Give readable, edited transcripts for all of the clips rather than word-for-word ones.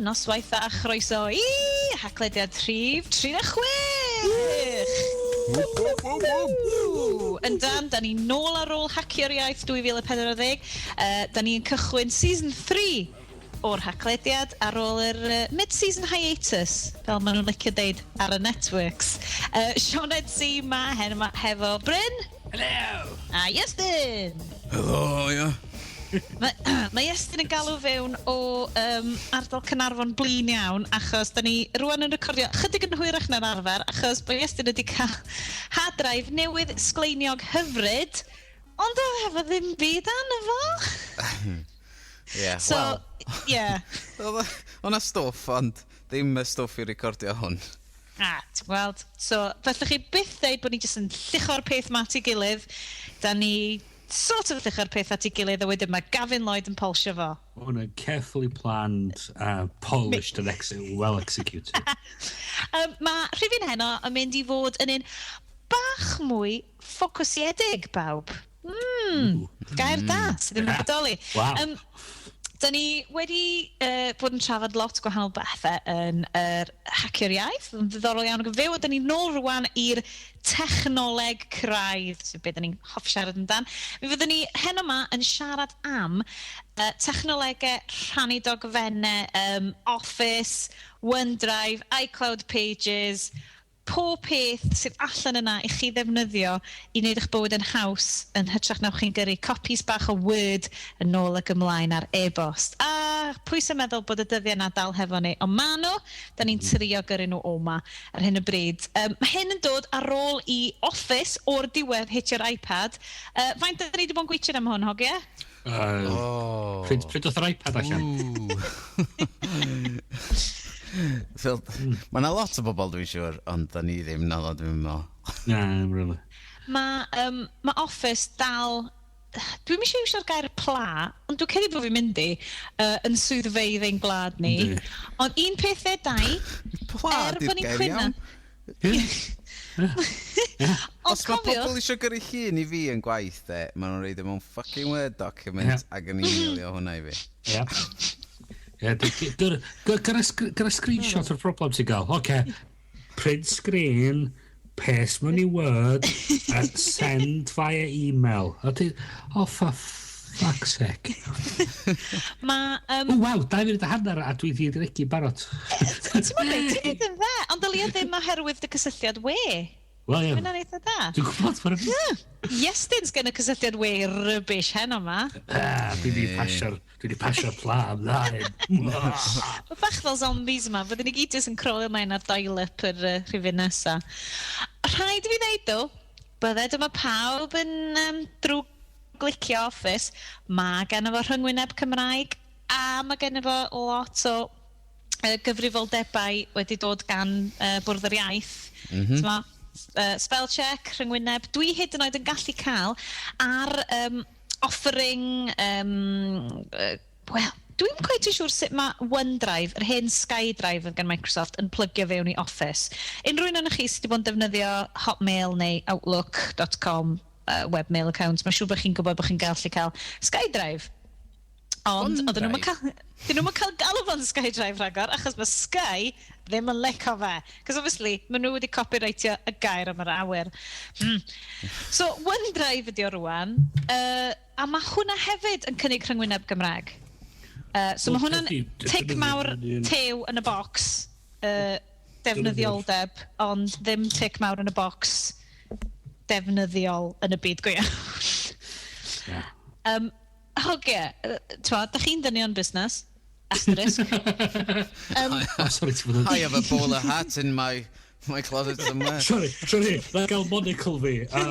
Noswaith a chroeso i Haclediad rhif 36! Yndan, da ni nôl ar ôl Hacio'r Iaith 2040. Da ni'n cychwyn season 3 o'r Haclediad ar ôl yr mid-season hiatus, fel maen nhw'n licio deud ar y networks. Sioned sy 'ma heno 'ma hefo Bryn. Hello! A Iestyn! Helo, ia. Mae, mae Iestyn yn galw fewn o ardal Caernarfon blin iawn, achos da ni rwan yn recordio chydig yn hwyrach na'r arfer, achos bod Iestyn wedi cael hard drive newydd sgleiniog hyfryd, ond oedd hefo ddim byd arno fo. Ie, So, wel. Ie. Oedd 'na stwff, ond ddim y stwff i recordio hwn. Ah, ti'n gweld. So, fellwch chi byth ddeud bod ni jyst yn llucho'r peth 'ma at ei gilydd. Da ni sort of llucho'r peth at ei gilydd a wedyn mae Gavin Lloyd yn polsio fo. Mae hwnna'n carefully planned, polished and well executed. Mae rhifyn heno yn mynd i fod yn un bach mwy ffocysiedig, bawb. Gair da, sydd ddim yn bodoli. Wow. Da ni wedi bod yn trafod lot gwahanol bethau yn yr Hacio'r Iaith, yn ddiddorol iawn ac yn fyw, a da ni nôl rwan i'r technoleg craidd, sef beth da ni'n hoff siarad amdan. Mi fyddwn ni heno 'ma yn siarad am technolegau rhannu dogfennau, Office, OneDrive, iCloud Pages, pob peth sydd allan yna i chi ddefnyddio i wneud eich bywyd yn haws yn hytrach na chi'n gyrru copies bach o Word yn ôl ac ymlaen ar e-bost. A pwy sy'n meddwl bod y dyddiau yna dal hefo ni? Ond ma nhw, da ni'n trio gyrru nhw o 'ma ar hyn o bryd. Mae hyn yn dod ar ôl i Office o'r diwedd hitio'r iPad. Faint da ni wedi bod yn gweithio am hwn, hogia? Oh. Pryd oedd yr iPad allan? Fel, mae yna lot o bobl dwi'n siŵr, ond da ni ddim na dwi'n meddwl. Na, really. Mae ma Office dal... Dwi'm eisiau iwsio'r gair pla, ond dwi'n credu bod fi'n mynd i, yn swyddfeydd ein gwlad ni. Ond un peth e dau, Pla er di'r bod ni'n gair cwyno. iawn. Ond Os mae cofiwch, pobl eisiau gyrru llun i fi yn gwaith, de, maen nhw'n rhoid o mewn fucking Word document ac yn e-mailio hwnna i fi. Ie, gyda screenshot o'r problem ti'n gael. Oce, print screen, paste mewn i Word, a send via email. A ti, oh, for fuck's sake. Mae O, waw, 2 munud a hanner a dwi di regu barod. Ti'n gwybod beth, ti'n neud yn dda, ond dylia ddim oherwydd dy cysylltiad we. Wel, ie. Mae'n eitha da. Dwi'n gwybod, mae'n Yeah. Iestyn sgen y cysylltiad we rubbish heno 'ma. Ah, dwi di pasio'r pla ymlaen. Mae bach fel zombies yma, byddwn ni gyd jyst yn crawlio ymlaen ar dial-up yr rhifyn nesa. Rhaid i fi ddeud ddo, bydde dyma pawb yn drwg glicio Office, mae gen fo rhyngwyneb Cymraeg a mae gen fo lot o gyfrifoldebau wedi dod gan Bwrdd yr Iaith. Spell check, rhyngwyneb. Dwi hyd yn oed yn gallu cael ar offering, wel, dwi'n quite yn siŵr sut mae OneDrive, yr hen SkyDrive oedd gan Microsoft, yn plygio fewn i Office. Unrhyw un ohonoch chi sydd wedi bod yn defnyddio Hotmail neu Outlook.com webmail account, mae'n siŵr bod chi'n gwybod bod chi'n gallu cael SkyDrive. Ond, oedden nhw'n cael, dyn nhw'n cael galw fo'n SkyDrive rhagor, achos mae Sky ddim yn licio fe. Cos obviously, maen nhw wedi copyrightio y gair am yr awyr. So, OneDrive ydi o rwan, a mae hwnna hefyd yn cynnig rhyngwyneb Gymraeg. So mae hwnna'n tic mawr tew yn y box, defnyddioldeb, ond ddim tic mawr yn y box defnyddiol yn y byd go iawn. Hogie, t'mo, da chi'n dynion busnes? Asterisk. Oh, sorry, ti'n bod yn I have a bowler hat in my closet somewhere. Sorry, sorry, na gael monocle fi a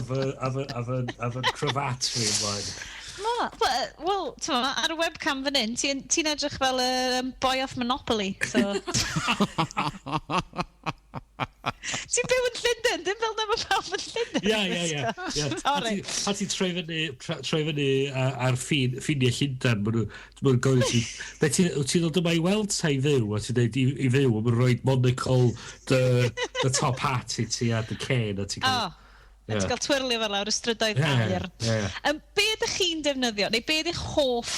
fy cravat fi ymlaen. Ma, wel, t'mo, ar y webcam fan hyn, ti'n ti edrych fel y boy off Monopoly, so ti'n byw yn Llundain, dim fel na mae pawb yn Llundain. Ie. Sorry. Pa ti'n troi fyny ar ffiniau Llundain, maen nhw'n gofyn i ti, be ti'n wyt ti'n dod yma i weld ta i fyw? A ti'n dweud i fyw, a maen nhw'n rhoi monocle, dy top hat i ti a dy cane, a ti'n gael Oh, yeah. Ti'n cael twirlio fel lawr y strydoedd aur. Ie. Be ydych chi'n defnyddio, neu be ydych hoff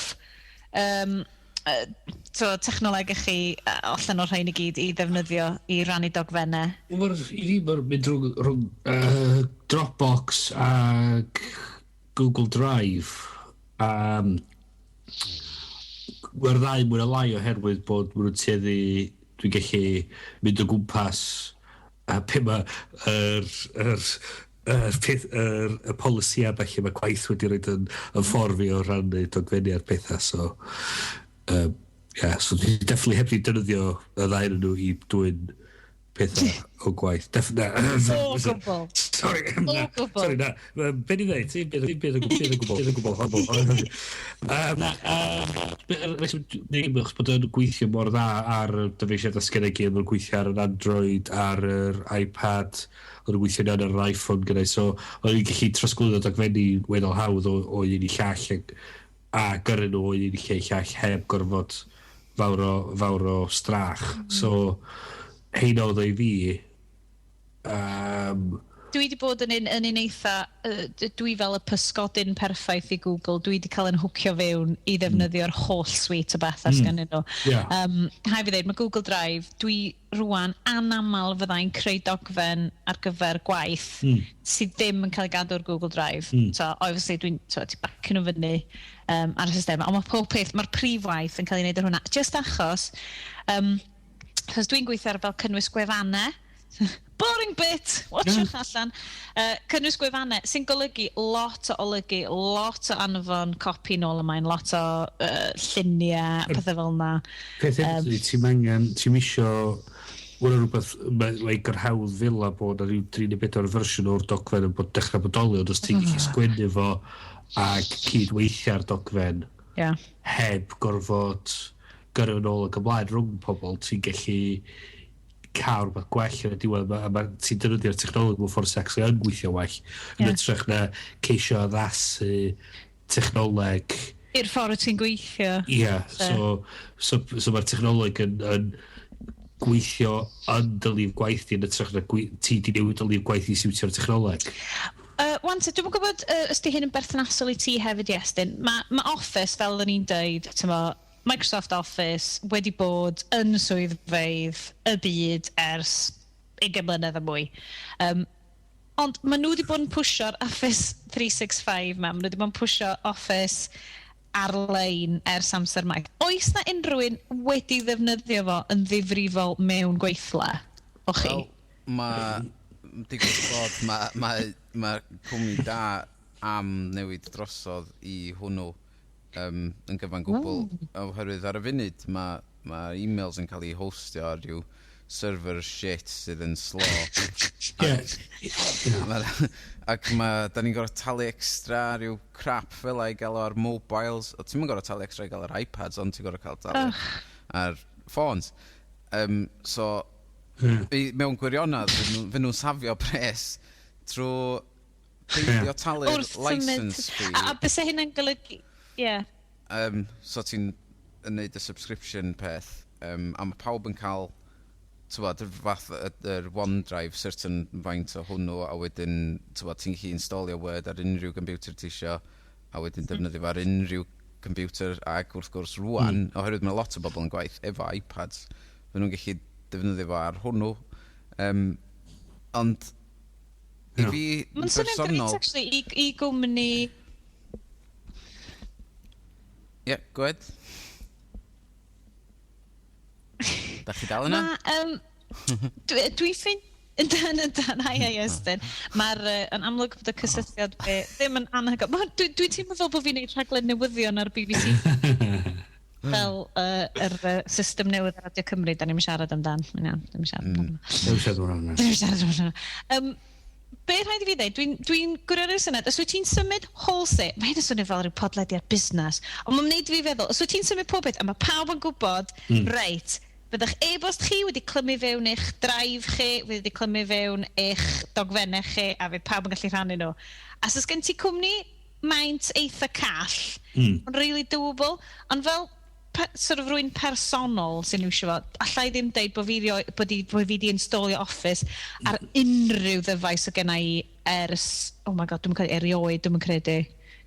to, technoleg i chi allan o'r rhain i gyd i ddefnyddio i rannu dogfennau? Wel, i fi mae'n mynd rhwng Dropbox ag Google Drive. Mae'r ddau mwy na lai oherwydd bod maen nhw'n tueddu, dwi'n gallu mynd o gwmpas a pe mae yr peth, y polisi a falle mae gwaith wedi rhoi yn ffordd fi o rannu dogfennu a'r pethau, so yeah, so dwi definitely heb di defnyddio y ddau yn nhw i dwyn pethau o gwaith. Na, O gwbl. Sorry, O na, gwbl. Sorry, na. Be ni dweud? Dim byd, dim byd o gwbl, dim byd o gwbl, dim byd o gwbl. Na, reswm ddim achos bod o'n gweithio mor dda ar y dyfeisiadau sgen i gyd, mae'n gweithio ar yr Android, ar yr iPad, o'n gweithio'n iawn ar yr iPhone gyda, so o'n i'n gallu trosglwyddo dogfenni weddol hawdd o un i llall a gyrru nhw o un i lle i llall heb gorfod fawr o strach. So, heina oedd o i fi. Dwi wedi bod yn un eitha, dwi fel y pysgodyn perffaith i Google, dwi wedi cael yn hwcio fewn i ddefnyddio'r holl suite o bethau sgennyn nhw. Rhaid fi ddeud, mae Google Drive, dwi rwan anamal fyddai'n creu dogfen ar gyfer gwaith sydd ddim yn cael ei gadw ar Google Drive. So, obviously, dwi'n, so, ti bacio nhw fyny ar y system, ond mae pob peth, mae'r prif waith yn cael ei wneud ar hwnna. Just achos dwi'n gweithio ar fel cynnwys gwefannau. Boring bit! Watchwch allan. Cynnwys gwefannau, sy'n golygu lot o olygu, lot o anfon copi nôl ymlaen, lot o lluniau, pethau fel yna. Peth hefyd ydy, ti'n angen, ti'n isio, wna rhywbeth, mae gyrhawdd fel a bod na rhyw 3 neu 4 fersiwn o'r dogfen yn bod dechrau bodoli, ond os ti'n gallu sgwennu fo ac cydweithio ar dogfen heb gorfod gyrru yn ôl ac ymlaen rhwng pobl, ti'n gallu cael rhywbeth gwell yn y diwedd, a ma, ti'n defnyddio'r technoleg mewn ffordd sy'n actually yn gweithio well, yn hytrach na ceisio addasu technoleg. I'r ffordd wyt ti'n gweithio. Ie, yeah, so mae'r technoleg yn gweithio yn dy lif gwaith di yn hytrach na ti di newid dy lif gwaith i siwtio'r technoleg. Wan te, dwi'm yn gwybod os di hyn yn berthnasol i ti hefyd, Iestyn. Ma Office, fel o'n i'n dweud, t'mo, Microsoft Office wedi bod yn swyddfeydd y byd ers 20 mlynedd a mwy. Ond maen nhw wedi bod yn pwsio'r Office 365 ma. Maen nhw wedi bod yn pwsio Office ar-lein ers amser maith. Oes na unrhyw un wedi ddefnyddio fo yn ddifrifol mewn gweithle? O chi? Wel, mae digwydd bod ma cwmni da am newid drosodd i hwnnw yn gyfan gwbl. Oherwydd ar y funud ma e-mails yn cael eu hostio ar ryw server shit sydd yn slow. Ac ma, da ni'n gorfod talu extra rhyw crap fel i gael o ar mobiles. O, ti'n gorfod talu extra i gael ar iPads, ond ti'n gorfod cael talu ar phones. So, mewn gwirionedd, fy nhw'n safio pres trwy peidio talu'r Wrth symud. licence fee. A bys hynna'n golygu? Ie. Yeah. So ti'n yn neud y subscription peth, a mae pawb yn cael, t'wod, y fath, yr OneDrive, certain faint o hwnnw, a wedyn, t'wod, ti'n gallu installio Word ar unrhyw computer ti isio, a wedyn defnyddio fo ar unrhyw computer, ac wrth gwrs rwan, oherwydd mae lot o bobl yn gwaith efo iPads, fy nhw'n gallu defnyddio fo ar hwnnw. Ond, i fi, Mae'n swnio'n grêt, personol actually, i gwmni. Ie, yeah, go ahead. Da chi dal yna? Ma, dwi ffeind. Yndan, yndan, hai, hai, Estyn. Mae'r, yn amlwg bod y cysylltiad be ddim yn anhygoel. Dwi'n teimlo fel bod fi'n neud rhaglen newyddion ar BBC. Fel yr system newydd ar Radio Cymru, da ni'n siarad amdan. Mae'n iawn, ddim yn siarad amdan. Ddim siarad amdano. Ddim yn siarad amdano. Be rhaid i fi ddeud, dwi gwirionedd syniad, os wyt ti'n symud wholesale, mae hyn yn swnio fel rhyw podlediad busnes, ond mae'n wneud i fi feddwl, os wyt ti'n symud pob beth, a mae pawb yn gwybod, reit, bydda'ch e-bost chi wedi clymu fewn eich drive chi, wedi clymu fewn eich dogfennau chi, a fydd pawb yn gallu rhannu nhw. A os oes gen ti cwmni maint eitha call, mae'n really doable, ond fel sort of rwy'n personol sy'n iwsio fo, allai ddim deud bod fi, bod fi di installio Office ar unrhyw ddyfais o genna i ers, oh my God, dwi'n credu erioed, dwi'n credu.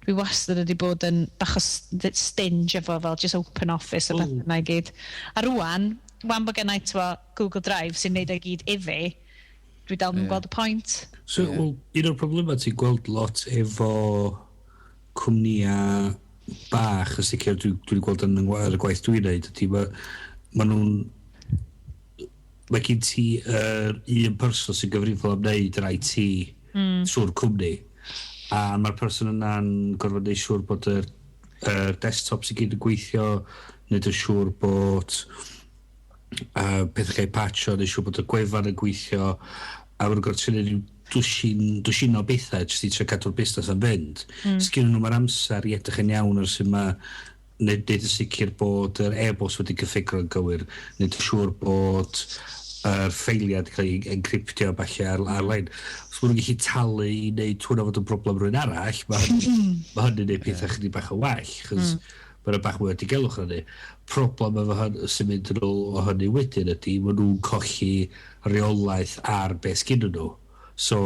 Dwi wastad wedi bod yn bach o stinge efo fel just open office a beth yna i gyd. A rwan, wan bod gennai, t'wo, Google Drive sy'n neud o gyd i fi, dwi dal yn gweld y pwynt. So, well, un o'r problemau ti'n gweld lot efo cwmnïau bach, yn sicr dwi gweld yn ar y gwaith dwi'n neud, ydy ma nhw'n, mae gen ti yr un person sy'n gyfrifol am wneud yr IT trwy'r cwmni. A mae'r person yna'n gorfod neud siŵr bod yr desktop sy'n gyd yn gweithio, wneud yn siŵr bod pethau cael eu patcho, neud siŵr bod y gwefan yn gweithio, a maen nhw'n gorfod trio neud ryw dwsin o bethau jyst i trio cadw'r busnes yn fynd. Sgyn nhw'm yr amser i edrych yn iawn ar sut mae neud yn sicr bod yr e-bost wedi cyffigro yn gywir, neud yn siŵr bod yr ffeiliad cael ei encryptio falle ar-lein. Os maen nhw'n gallu talu i wneud hwnna fod yn broblem rhywun arall, ma hynny'n neud pethau chydig bach yn well, chos mae'n bach mwy o digelwch yn hynny. Problem efo hyn, sy'n mynd yn ôl o hynny wedyn ydy, maen nhw'n colli reolaeth ar beth sgyn nhw. So,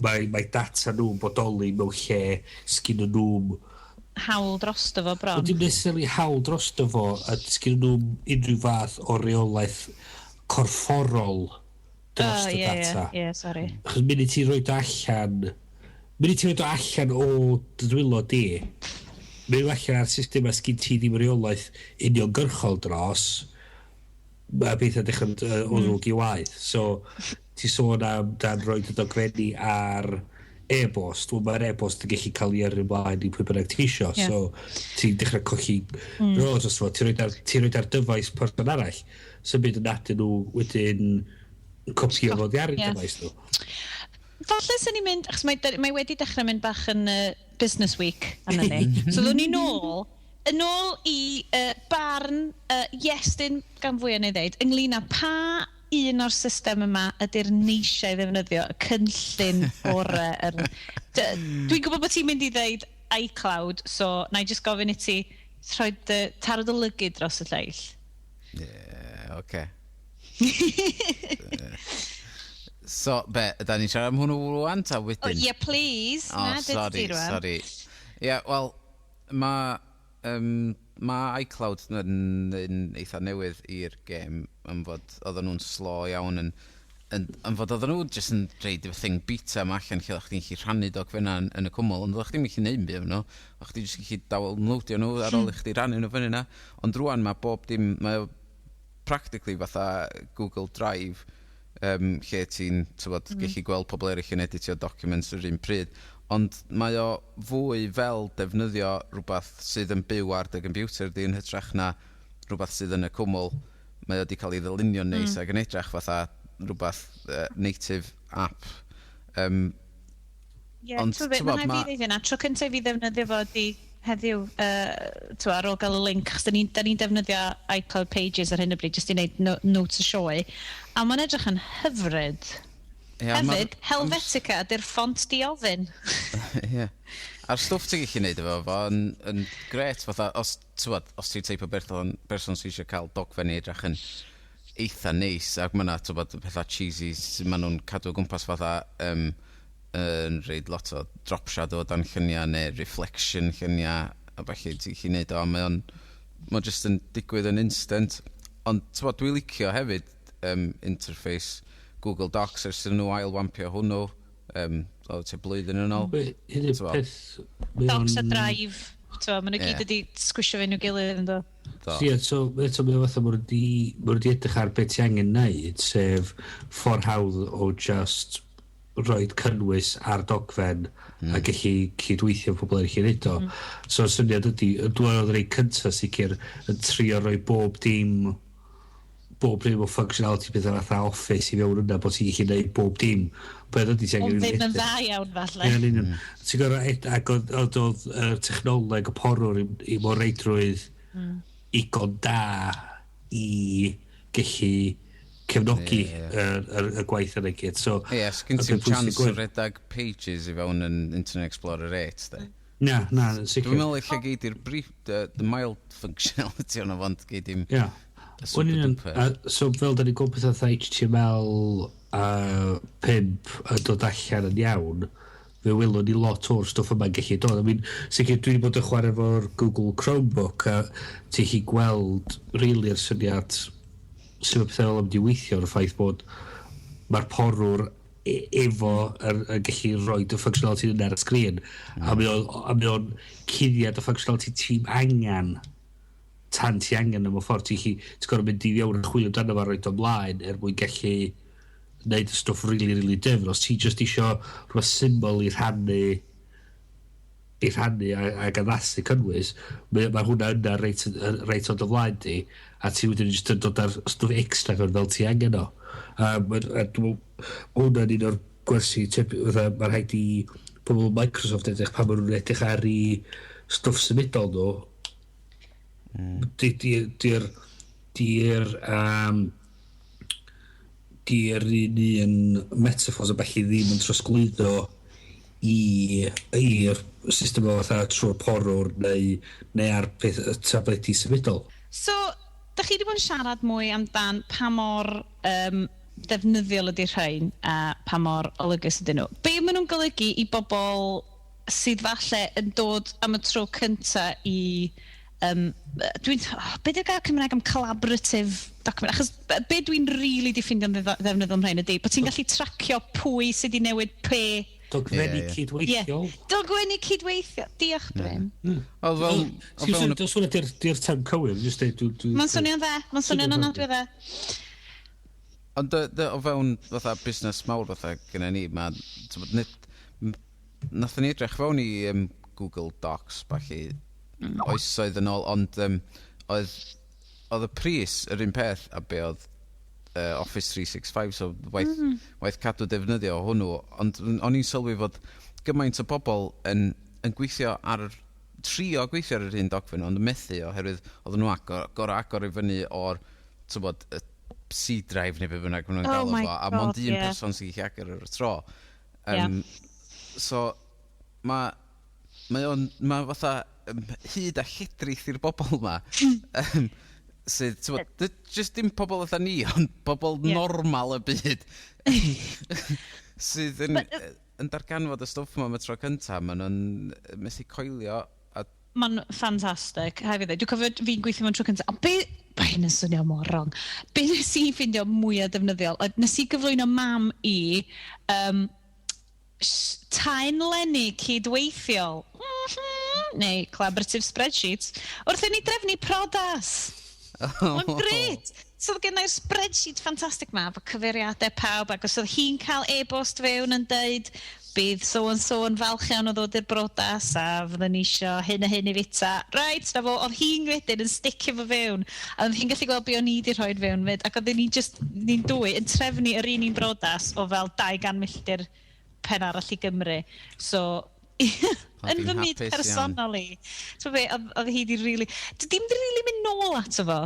mae data nhw'n bodoli mewn lle sgyn nhw'n hawl drosto fo bron. Wel, dim necessarily hawl drosto fo, a sgyn nhw'n unrhyw fath o reolaeth corfforol dros y data. Ie, yeah, sorry. Achos munud ti roed o allan o dy dwylo di, mynd allan ar system a sgyn ti ddim reolaeth uniongyrchol dros, mae beth yn dechrau mynd o ddrwg i waeth. So, ti sôn am dan roed y dogfenni ar e-bost, wel, mae'r e-bost yn gallu cael ei yrru ymlaen i pwy bynnag ti isio. So, ti'n dechrau colli mm. dros fo, ti'n roed ar dyfais person arall. So, byd yn adyn nhw wedyn copio fo ar eu dyfais nhw. Falle sy'n ni'n mynd, achos mae wedi dechrau mynd bach yn Business Week arno ni. So, ddwn ni yn ôl i barn Iestyn gan fwy neu ddeud, ynglyn â pa un o'r system yma ydy'r neisiau i ddefnyddio, y cynllun orau. Dwi'n gwybod bod ti'n mynd i ddeud iCloud, so na i just gofyn i ti rhoi dy, taro dy lygyd dros y lleill. Ie, oce. So, be, yda ni'n siarad am hwnnw rwan ta wedyn? Oh, yeah, please. Oh, Na, dweud sorry, ti rwan. Sorry. Ie, yeah, wel, mae iCloud yn eitha newydd i'r gêm yn fod oedden nhw'n slo iawn yn fod oedden nhw jyst yn rhoid y thing beta yma allan lle oeddech chdi'n gallu rhannu dogfennau yn y cwmwl, ond oeddech chdi'n gallu neud byd efo nhw. Oeddech chdi jyst gallu downloadio nhw ar ôl i chdi rannu nhw fyny yna. Ond rwan mae bob dim, mae o practically fatha Google Drive, lle ti'n, tywod, gallu gweld pobl eraill yn editio documents yr un pryd. Ond mae o fwy fel defnyddio rhywbeth sydd yn byw ar dy gompiwter di yn hytrach na rhywbeth sydd yn y cwmwl. Mae o wedi cael ei ddylunio'n neis ac yn edrych fatha rhywbeth native app. Ie, Ond, t'mo' be, t'mod, ma' rhaid fi ddeud hynna, tro cyntaf i fi ddefnyddio fo di heddiw, t'mo', ar ôl gael y link, achos da ni'n ni defnyddio iCloud Pages ar hyn o bryd, jyst i wneud no, notes y sioe, a mae'n edrych yn hyfryd. Ie, Hefyd, Helvetica ydy'r ffont diofyn. Ie. A'r stwff ti'n gallu neud efo fo yn gret, fatha, os, t'wod, os ti'n teip o person sy'n eisiau cael dogfen i edrych yn eitha neis, ac mae yna, t'wod, pethau cheesy sy'n maen nhw'n cadw o gwmpas fatha yn rhoid lot o drop shadow dan lluniau neu reflection lluniau a felly ti'n gallu neud o, a mae o just yn digwydd yn instant. Ond, t'wod, dwi'n licio hefyd interface Google Docs ers iddyn nhw ail-wampio hwnnw o tua blwyddyn yn ôl. Hyn yw'r T'mo'? peth mae Docs a o'n Drive, t'mo, maen nhw gyd wedi sgwisio fe nhw gilydd yn do. Do. Ie, so eto mae o fatha ma' nhw wedi edrych ar beth ti angen neud, sef ffordd hawdd o just roed cynnwys ar dogfen a gallu cydweithio efo pobl eraill i neud o. So y syniad ydy, y dwi'n oedd rei cynta sicr yn trio rhoi bob dim o functionality beth fatha Office i fewn yna bod ti'n gallu neud bob dim. Beth ydy ti angen Ond ddim yn edrych. dda iawn, falle. Ie, yn union. Ti'n gorfod ac oedd y technoleg y porwr i mor reidrwydd igon da i gallu cefnogi Ie, ie. y gwaith yna i gyd. So, Ie, sgyn y ti'm peth pwysig chance o redag Pages i fewn yn Internet Explorer 8, de. Na, na, yn sicr. Dwi'n meddwl eich gei di'r brief, the mild functionality ono fo, ond gei di'm Ie. y Wel, super union, duper. So fel da ni'n gwybod pethau fatha HTML 5 yn dod allan yn iawn, Fe welwn ni lot o'r stwff yma'n gallu dod. I mean, sicr dwi wedi bod yn chwarae efo'r Google Chromebook a ti'n gallu gweld really'r syniad sut mae pethau fel yn mynd i weithio, o'r ffaith bod mae'r porwr efo yn gallu rhoi y functionality yna ar y sgrin a mae o'n cuddiad y functionality ti'n angen tan ti angen am y ffordd ti'n gorfod mynd i fewn a chwilio amdano fo a roid o ymlaen er mwyn gallu neud y stwff really, really dyfn. Os ti just isio rhywbeth syml i rhannu ac addasu cynnwys, mae hwnna yna reit o dy flaen di, a ti wedyn jyst yn dod ar stwff extra fewn fel ti angen o. A dwi'n meddwl, ma' hwnna'n un o'r gwersi, fatha, mae'n rhaid i pobl Microsoft edrych pan maen nhw'n edrych ar i stwff symudol nhw. Di'r un metaphors a ballu ddim yn trosglwyddo i'r system o fatha trwy'r porwr neu ar peth y tabledi symudol. So, da chi wedi bod yn siarad mwy amdan pa mor defnyddiol ydy'r rhain a pa mor olygus ydyn nhw. Be maen nhw'n golygu i bobl sydd falle yn dod am y tro cynta i... dwi'n... Oh, be di'r gair Cymraeg am collaborative document? Achos be dwi'n really di ffeindio'n ddefnyddiol am rhain ydy bod ti'n gallu tracio pwy sydd wedi newid pe. Dogfennu cydweithiol. Yeah. Dogfennu cydweithio. Diolch, Bryn. Oedd fel, o fewn Dwi'n swnio di'r term cywir, just deud, Mae'n swnio'n dde. Mae'n swnio'n ofnadwy o dde. Ond o fewn fatha busnes mawr fatha gyda ni, mae, t'mod, nid, nathon ni edrych fewn i Google Docs, ballu, oesoedd yn ôl, ond oedd y pris yr un peth a be oedd Office 365, so waith cadw defnyddio hwnnw, ond o'n i'n sylwi fod gymaint o bobl yn gweithio ar, trio gweithio ar yr un dogfen, ond yn methu oherwydd oedden nhw gorau agor i fyny o'r, t'mod, y C drive neu be bynnag maen nhw'n Oh galw my fo, a mond God, un person sy'n gallu agor ar y tro. So, mae fatha hyd a lledrith i'r bobl ma. Sydd, t'mod, just dim pobl fatha ni, ond pobl normal y byd sydd yn darganfod y stwff yma am y tro cynta, maen nhw'n methu coelio a Mae'n ffantastig, hefyd. Dwi'n cofio fi'n gweithio mewn tro cyntaf. Ond be... Mae hyn yn swnio mor wrong. Be nes i ffeindio mwyaf defnyddiol oedd nes i gyflwyno mam i taenlenni cydweithiol, neu collaborative spreadsheets, wrth i ni drefnu priodas. Mae'n gret! So oedd gen i'r spreadsheet ffantastig ma, efo cyfeiriadau pawb, ac os oedd hi'n cael e-bost fewn yn deud bydd so and so yn falch iawn o ddod i'r brodas a fydden ni isio hyn a hyn i fita. Right, na fo, oedd hi'n wedyn yn sticio fo fewn. A oedd hi'n gallu gweld be o'n i wedi rhoi fewn fyd. Ac oedden ni just, ni'n dwy, yn trefnu yr un brodas o fel 200 milltir pen arall i Gymru. So, yn hi'n fy myd hapus iawn. personol i. Ti'n be, oedd hi di really... Dim di really mynd nôl ato fo.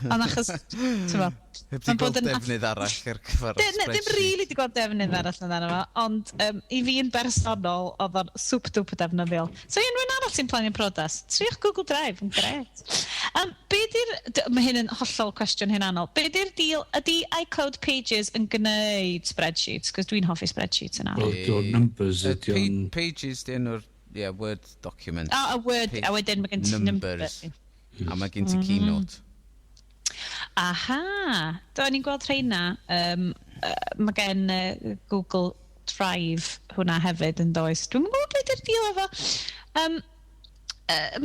Ond achos, ti'n bo, Heb di ma'n bod gweld yn defnydd arall ar gyfer y Ddim spreadsheet. really di gweld defnydd arall amdano fo, ond i fi yn bersonol, oedd o'n super duper defnyddiol. So unrhyw un arall sy'n planio priodas, triwch Google Drive, yn gret. Be di'r, mae hyn yn hollol cwestiwn hunanol, be di'r deal, ydy iCloud Pages yn gwneud spreadsheets? Cos dwi'n hoffi spreadsheets yn Wel, arall. ydy o'n numbers, ydy o'n Pages di enw'r, yeah, Word document. A Word, a wedyn mae gen ti Numbers. A mae gen ti Keynote. Aha, do, ni'n gweld rheina. Mae gen Google Drive hwnna hefyd yn does. Dwi'n gwybod beth yw'r deal efo.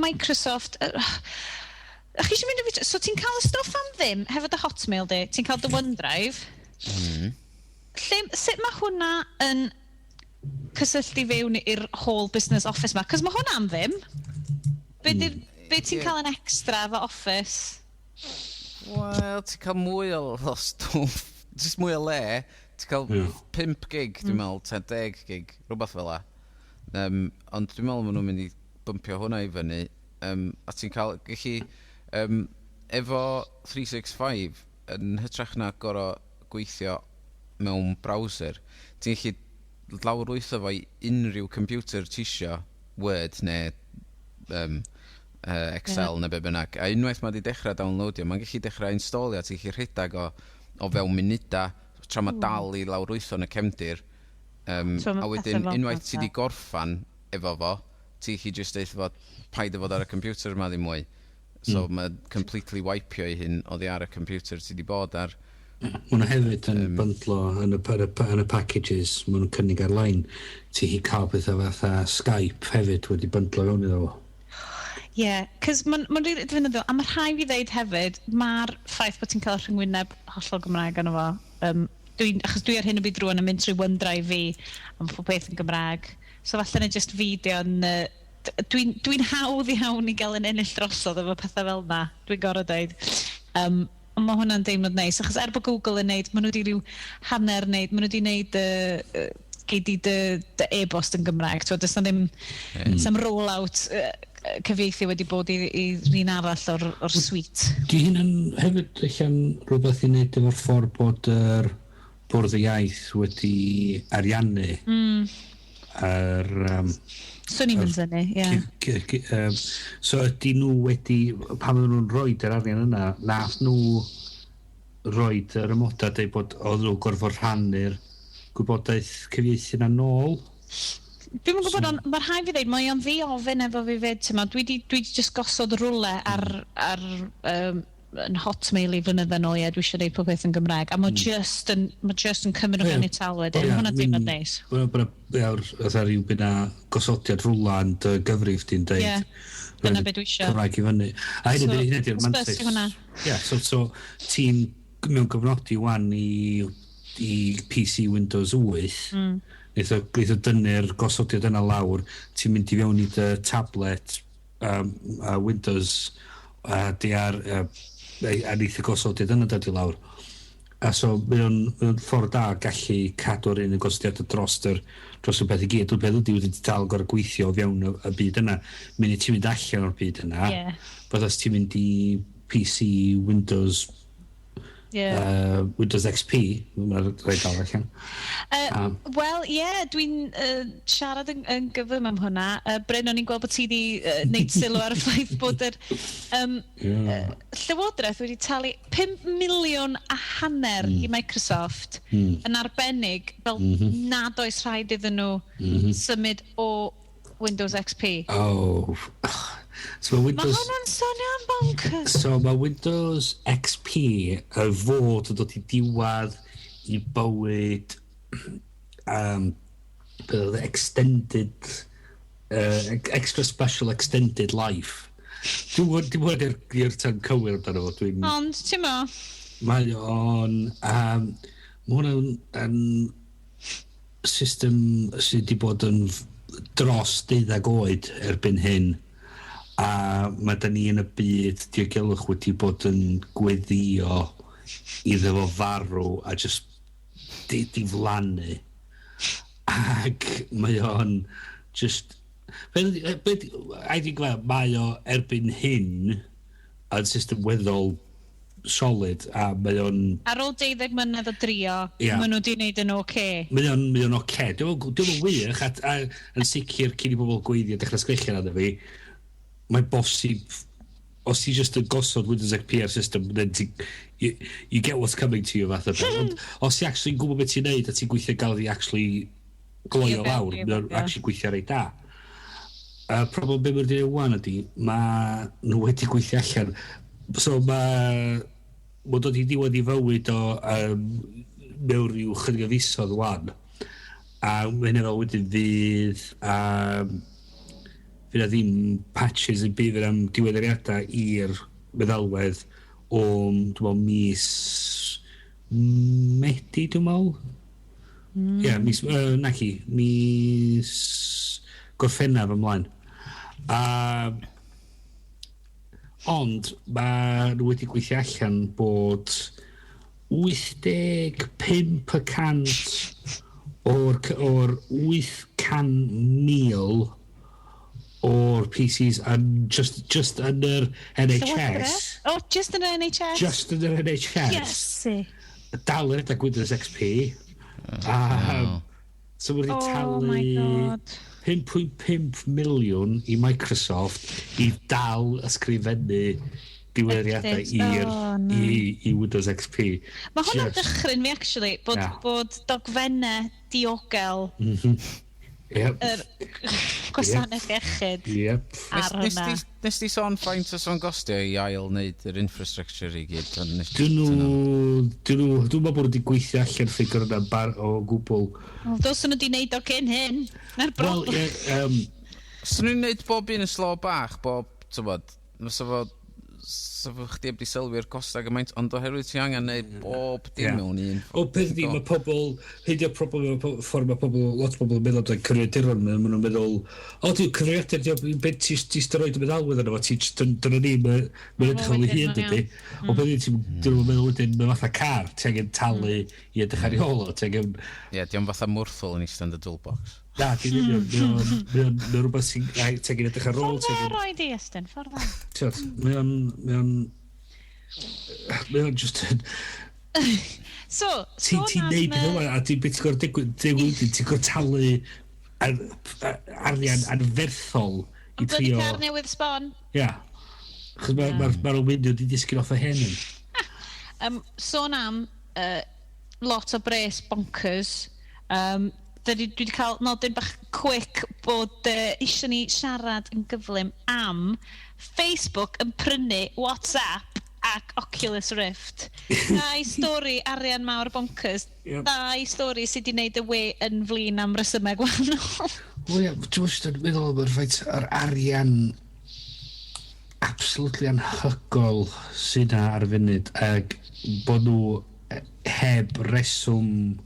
Microsoft... Chi eisiau mynd i fi... So ti'n cael y stwff am ddim hefo dy Hotmail di? Ti'n cael dy OneDrive? Lle, sut mae hwnna yn cysylltu fewn i'r whole business office ma? Cos mae hwnna am ddim. Be ti'n cael yn extra efo Office? Wel, ti'n cael mwy o stwff. Just mwy o le. Ti'n cael 5 gig, dwi'n meddwl, 10 gig, rhywbeth fel la. Ond dwi'n meddwl maen nhw'n mynd i bympio hwnna i fyny. A ti'n cael, gallu, efo 365, yn hytrach na gorau gweithio mewn browser, ti'n gallu lawrlwytho fo i unrhyw computer ti isio, Word neu Excel neu be bynnag. A unwaith mae wedi dechrau downloadio, mae'n gallu dechrau installio, ti'n gallu rhedeg o fewn munuda, tra mae dal i lawrlwytho yn y cefndir. So, ma' A wedyn, pethe fel unwaith ti 'na. di gorffan efo fo, ti chi just deud fo, paid o fod ar y computer yma ddim mwy. So mae completely wipe-io ei hun oddi ar y computer ti di bod ar. Mae nhw hefyd yn bundlo yn y packages maen nhw'n cynnig ar-lein. Ti hi cael pethau fatha Skype hefyd wedi bundlo fewn iddo fo. Ie, yeah, cos mae'n ma really defnyddiol, a mae rhaid fi ddeud hefyd, mae'r ffaith bod ti'n cael rhyngwyneb hollol Gymraeg arno fo. Achos dwi ar hyn o bryd rwan yn mynd trwy OneDrive fi, a mae pob peth yn Gymraeg. So falle na just fi di o'n... Dwi'n dwi hawdd iawn i gael yn ennill drosodd efo pethau fel na, dwi'n gorfod dweud. Ond mae hwnna'n deimlad neis, achos er bod Google yn neud, maen nhw wedi rhyw hanner neud, maen nhw wedi neud gei di dy e-bost yn Gymraeg. T'wod, does na ddim some roll-out cyfieithu wedi bod i un arall o'r suite. Di hynna'n hefyd allan rhywbeth i wneud efo'r ffordd bod yr Bwrdd y Iaith wedi ariannu yr Swn i'n mynd synnu, ie. So ydy nhw wedi, pan oedden nhw'n rhoi yr arian yna, nath nhw roed yr amodau dweud bod oedd nhw gorfod rhannu'r gwybodaeth cyfieithu yna nôl? Dwi'm yn gwybod, ond mae rhaid fi ddeud, mae o'n ddi-ofyn efo fi fyd, ti'n dwi di just gosod rwle ar yn Hotmail i flynydde nôl, ie, dwi eisiau deud pob peth yn Gymraeg, a mae just yn cymryd o ganiataol wedyn, Ie, ma' hwnna'n teimlad neis. Bod fatha rhyw bydd na gosodiad rwla yn dy gyfrif di'n deud. Ie, dyna be dwi isio. Cymraeg i fyny. A hynny So, hynny di'r ysbys mantais. i hwnna. Ie, so ti'n mewn gyfnodi wan i PC Windows 8, neith o dynnu'r gosodiad yna lawr, ti'n mynd i fewn i dy tablet a Windows a di ar, a neith y gosodiad yna dod i lawr. A so mae o'n ffordd da gallu cadw'r un gosodiad dros y peth i gyd. Dwi'n peth ydy wedi dal gorau gweithio o fewn y byd yna. Munud ti'n mynd allan o'r byd yna, yeah, os ti'n mynd i PC Windows Windows XP, mae'n rhaid dal allan. Wel, ie, yeah, dwi'n siarad yn gyflym am hwnna. Bryn, o'n i'n gweld bod ti wedi neud sylw ar y ffaith bod yr Llywodraeth wedi talu 5 miliwn a hanner i Microsoft yn arbennig fel nad oes rhaid iddyn nhw symud o Windows XP. Oh. So mae Mae Windows hwnna'n swnio'n bonkers. So mae Windows XP y fod yn dod i diwedd i bywyd beth oedd e, extended extra special extended life. Dwi'n gwybod i'r term cywir amdano fo. Dwi'n Ond, ti'n mo, Mae o'n mae hwnna'n yn system sydd wedi bod yn dros 12 oed erbyn hyn a mae da ni yn y byd diogelwch wedi bod yn gweddio iddo fo farw a just diflannu ac mae o'n just be, a di gweld mae o erbyn hyn yn system weddol solid a mae o'n Ar ôl 12 mlynedd o drio, maen nhw wedi gwneud yn oce. Mae o'n oce. Dwi'n wych a yn sicr cyn i bobl gweithio dechrau sgrechian arno fi, mae'n bosib os ti just yn gosod Windows XP ar system, then you get what's coming to you fath o beth. Ond os ti actually yn gwybod beth ti'n neud a ti'n gweithio gael i actually gloio Ie, lawr, ie, mae o'n actually gweithio reit da. Y problem be mae'n wedi neud wan ydy, mae nhw wedi gweithio allan. So mae dod i ddiwedd i fywyd o mewn rhyw chydig o fisoedd wan. A mae hynny fel wedyn fydd na ddim patches yn bydd am diweddariadau i'r meddalwedd o, dwi'n meddwl, mis Medi, dwi'n meddwl. Ie, yeah, mis, naci, mis Gorffennaf ymlaen. Ond mae nhw wedi gweithio allan bod 85% o'r 800,000 o'r PCs yn just yn yr NHS. Oh, just yn yr NHS? Just yn yr NHS. Yes. Dal yn rhedeg Windows XP. So mae wedi Oh talu my God. 5.5 miliwn i Microsoft i dal ysgrifennu diweddariadau Update. Oh, na. i Windows XP. Mae hwnna'n dychryn fi, actually, bod, bod dogfennau diogel yr gwasanaeth iechyd ar hwnna. Nes di sôn faint os o'n gostio i ail wneud yr infrastructure i gyd? Ond nes Dyn nhw, dyn nhw, dwi'n meddwl bod nhw wedi gweithio allan ffigur yna bar o gwbl. Wel, dylswn nhw wedi neud o cyn hyn. Na'r Wel, broblem. ie, Swn nhw'n neud bob un yn slo bach, bob, tybod, fysa fo, sa fo chdi heb di sylwi'r costau gymaint, ond oherwydd ti angen neud bob dim mewn un. O, peth ydi, mae pobl, hyd o'r problem efo ffordd mae pobl, lot o bobl yn meddwl amdan cyfrifiaduron, maen nhw'n meddwl, "O, di, cyfrifiadur, di, beth ti roed y meddalwedd yna fo, ti, dyna ni, mae'n edrych ar ôl ei hun, Wedyn, dydy." O, peth ydi, ti'n dyn nhw'n meddwl wedyn, mae'n fatha car, ti angen talu i edrych ar ei ôl o, ti angen, Ie, yeah, di o'n fatha mwrthwl yn eistedd yn y toolbox. Na, di'n union, mae o'n rhywbeth sy'n, ti angen edrych ar ôl, Ffordd ti dda angen, roi di, Estyn, ffordd dda. Ti'od, mae o'n just yn, So, ti'n sôn ti am, neud beth yma, a ti'n beth ti'n gorfod digwydd wedyn, ti'n gorfod talu arian anferthol i Am blydi trio. car newydd sbon. Ia. Chos mae'r ma aluminium di disgyn off y hen un. Sôn am lot o bres bonkers. Dwi wedi cael nodyn bach quick bod eisiau ni siarad yn gyflym am Facebook yn prynu WhatsApp ac Oculus Rift. Dau stori arian mawr bonkers. Dau stori sydd wedi gwneud y we yn flin am resymau gwahanol. Wel ie, dwi'n just yn meddwl am yr ffaith yr arian absolutely anhygoel sydd na ar y funud ac bod nhw heb reswm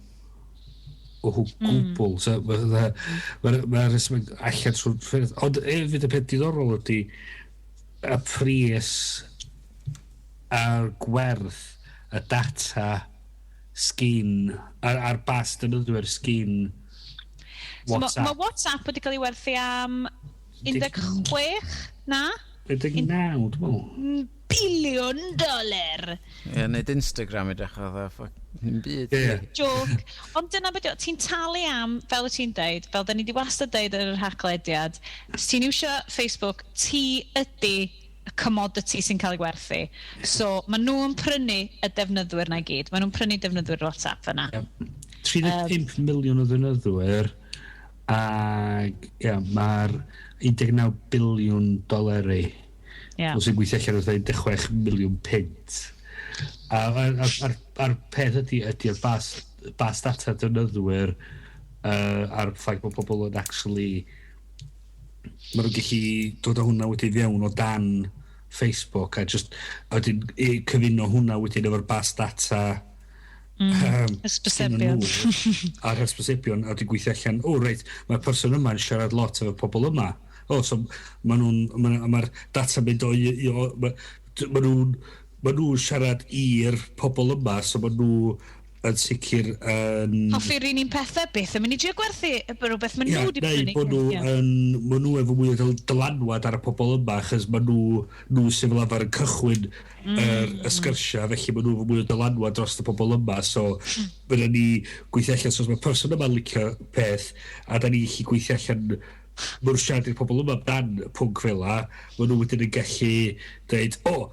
o gwbl. So, mae'r ma, ma reswm allan trwy'r ffyrdd. Ond hefyd y peth diddorol ydy y pris a'r gwerth y data sgin a'r bas defnyddwyr sgin So, ma, WhatsApp. ma WhatsApp wedi cael ei werthu am 16, na? 19, dwi'n meddwl. Biliwn doler! Ie, yeah, neud Instagram edrych oedd a fuck, ddim byd. Ie. Joke. Ond dyna beth yw, ti'n talu am, fel wyt ti'n deud, fel da ni di wastad deud ar yr Haclediad, os ti'n iwsio Facebook, ti ydy y commodity sy'n cael ei gwerthu. So, maen nhw'n prynu y defnyddwyr na i gyd. Maen nhw'n prynu defnyddwyr WhatsApp yna. 35 miliwn o ddefnyddwyr ac ia, mae'r 19 biliwn doleri yeah. sy'n gweithio allan wrth 16 miliwn punt. A'r peth ydy'r bas data defnyddwyr a'r ffaith bod pobl yn actually maen nhw'n gallu dod â hwnna wedyn fewn o dan Facebook a just a wedyn i cyfuno hwnna wedyn efo'r bas data Hysbysebion. A'r hysbysebion a wedi gweithio allan, o reit, mae'r person yma'n siarad lot efo pobl yma. O, so ma nhw'n, mae'r data mynd o, i, i, o ma, ma nhw'n ma nhw'n siarad i'r pobl yma, so ma nhw yn sicr yn Hoffi'r un pethau, beth yn mynd i drio gwerthu, rhywbeth maen Ia, nhw wedi neu prynu. bod nhw yn, ma nhw efo mwy o dylanwad ar y pobl yma, achos ma nhw sydd fel arfer yn cychwyn yr y sgyrsia, felly ma nhw efo mwy o dylanwad dros y pobl yma, so mm. ni gweithio allan, so os mae person yma'n licio peth, a da ni gallu gweithio allan ma' nhw'n siarad i'r pobl yma dan y pwnc fel la, ma' nhw wedyn yn gallu dweud, "O,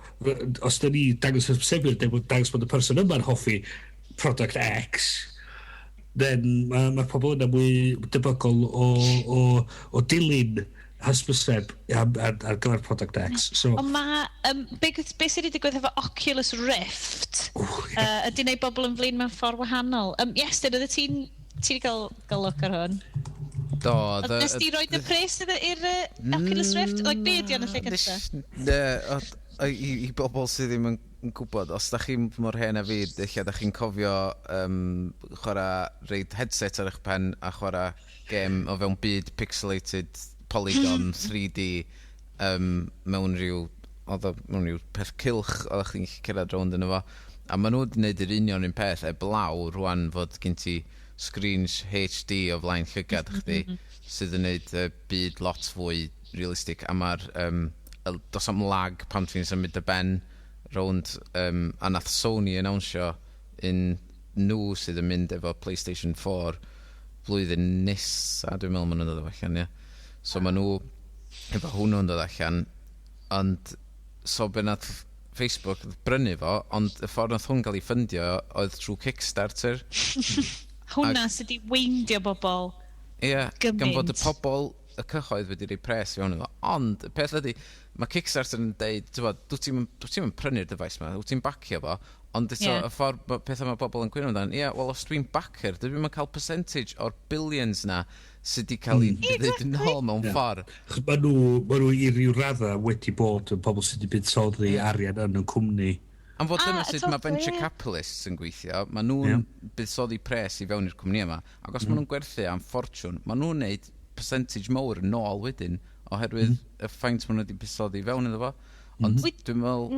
os da ni dangos hysbysebion, dweud dangos bod y person yma'n hoffi product X," then mae ma pobl yna mwy debygol o dilyn hysbyseb ar gyfer product X. So, Ond mae, be sydd wedi digwydd efo Oculus Rift, ydy wneud bobl yn flin mewn ffordd wahanol. Iestyn, oedd ti wedi cael look ar hwn? Do. Ond nes di roed y pres i'r Oculus Rift? Like, be ydi o'n y lle cyntaf? Ne, i bobl sydd ddim yn gwybod, os da chi mor hen a fi, ella da chi'n cofio chwarae reid headset ar eich pen a chwarae gêm o fewn byd pixelated polygon 3D mewn rhyw, oedd o mewn rhyw peth cylch oeddech chi'n gallu cerdded rownd yno fo. A maen nhw wedi gwneud yr union un peth eblaw rwan fod gen ti screens HD o flaen llygad chdi sydd yn gwneud y byd lot fwy realistig a mae'r does am lag pan ti'n symud dy ben rownd a nath Sony announsio un nhw sydd yn mynd efo PlayStation 4 blwyddyn nesa, dwi'n meddwl maen nhw'n dod allan, ie. So maen nhw efo hwnnw'n dod allan, ond so be nath Facebook brynu fo, ond y ffordd nath hwn gael ei ffyndio oedd trwy Kickstarter. Hwna sydd wedi weindio bobl. Ie, yeah, gan fod y pobl, y cyhoedd wedi rhoi pres i fewn iddo. Ond, y peth ydy, mae Kickstarter yn deud, ti'n bod, dwyt ti'm yn prynu'r device 'ma, wyt ti'n bacio fo, ond eto, y ffordd pethau mae bobl yn cwyno amdan, ie, yeah, wel, os dwi'n backer, dwi'n yn cael percentage o'r billions na sydd wedi cael ei ddeud yn ôl mewn ffordd. Achos ma nhw i ryw radda wedi bod yn pobl sydd wedi buddsoddi arian yn y cwmni. Am fod dyna sut mae venture capitalists yn gweithio, mae nhw'n buddsoddi pres i fewn i'r cwmni yma, ac os maen nhw'n gwerthu am ffortiwn, maen nhw'n neud percentage mawr yn ôl wedyn, oherwydd y ffaint maen nhw wedi buddsoddi i fewn iddo fo. Ond dwi'n meddwl,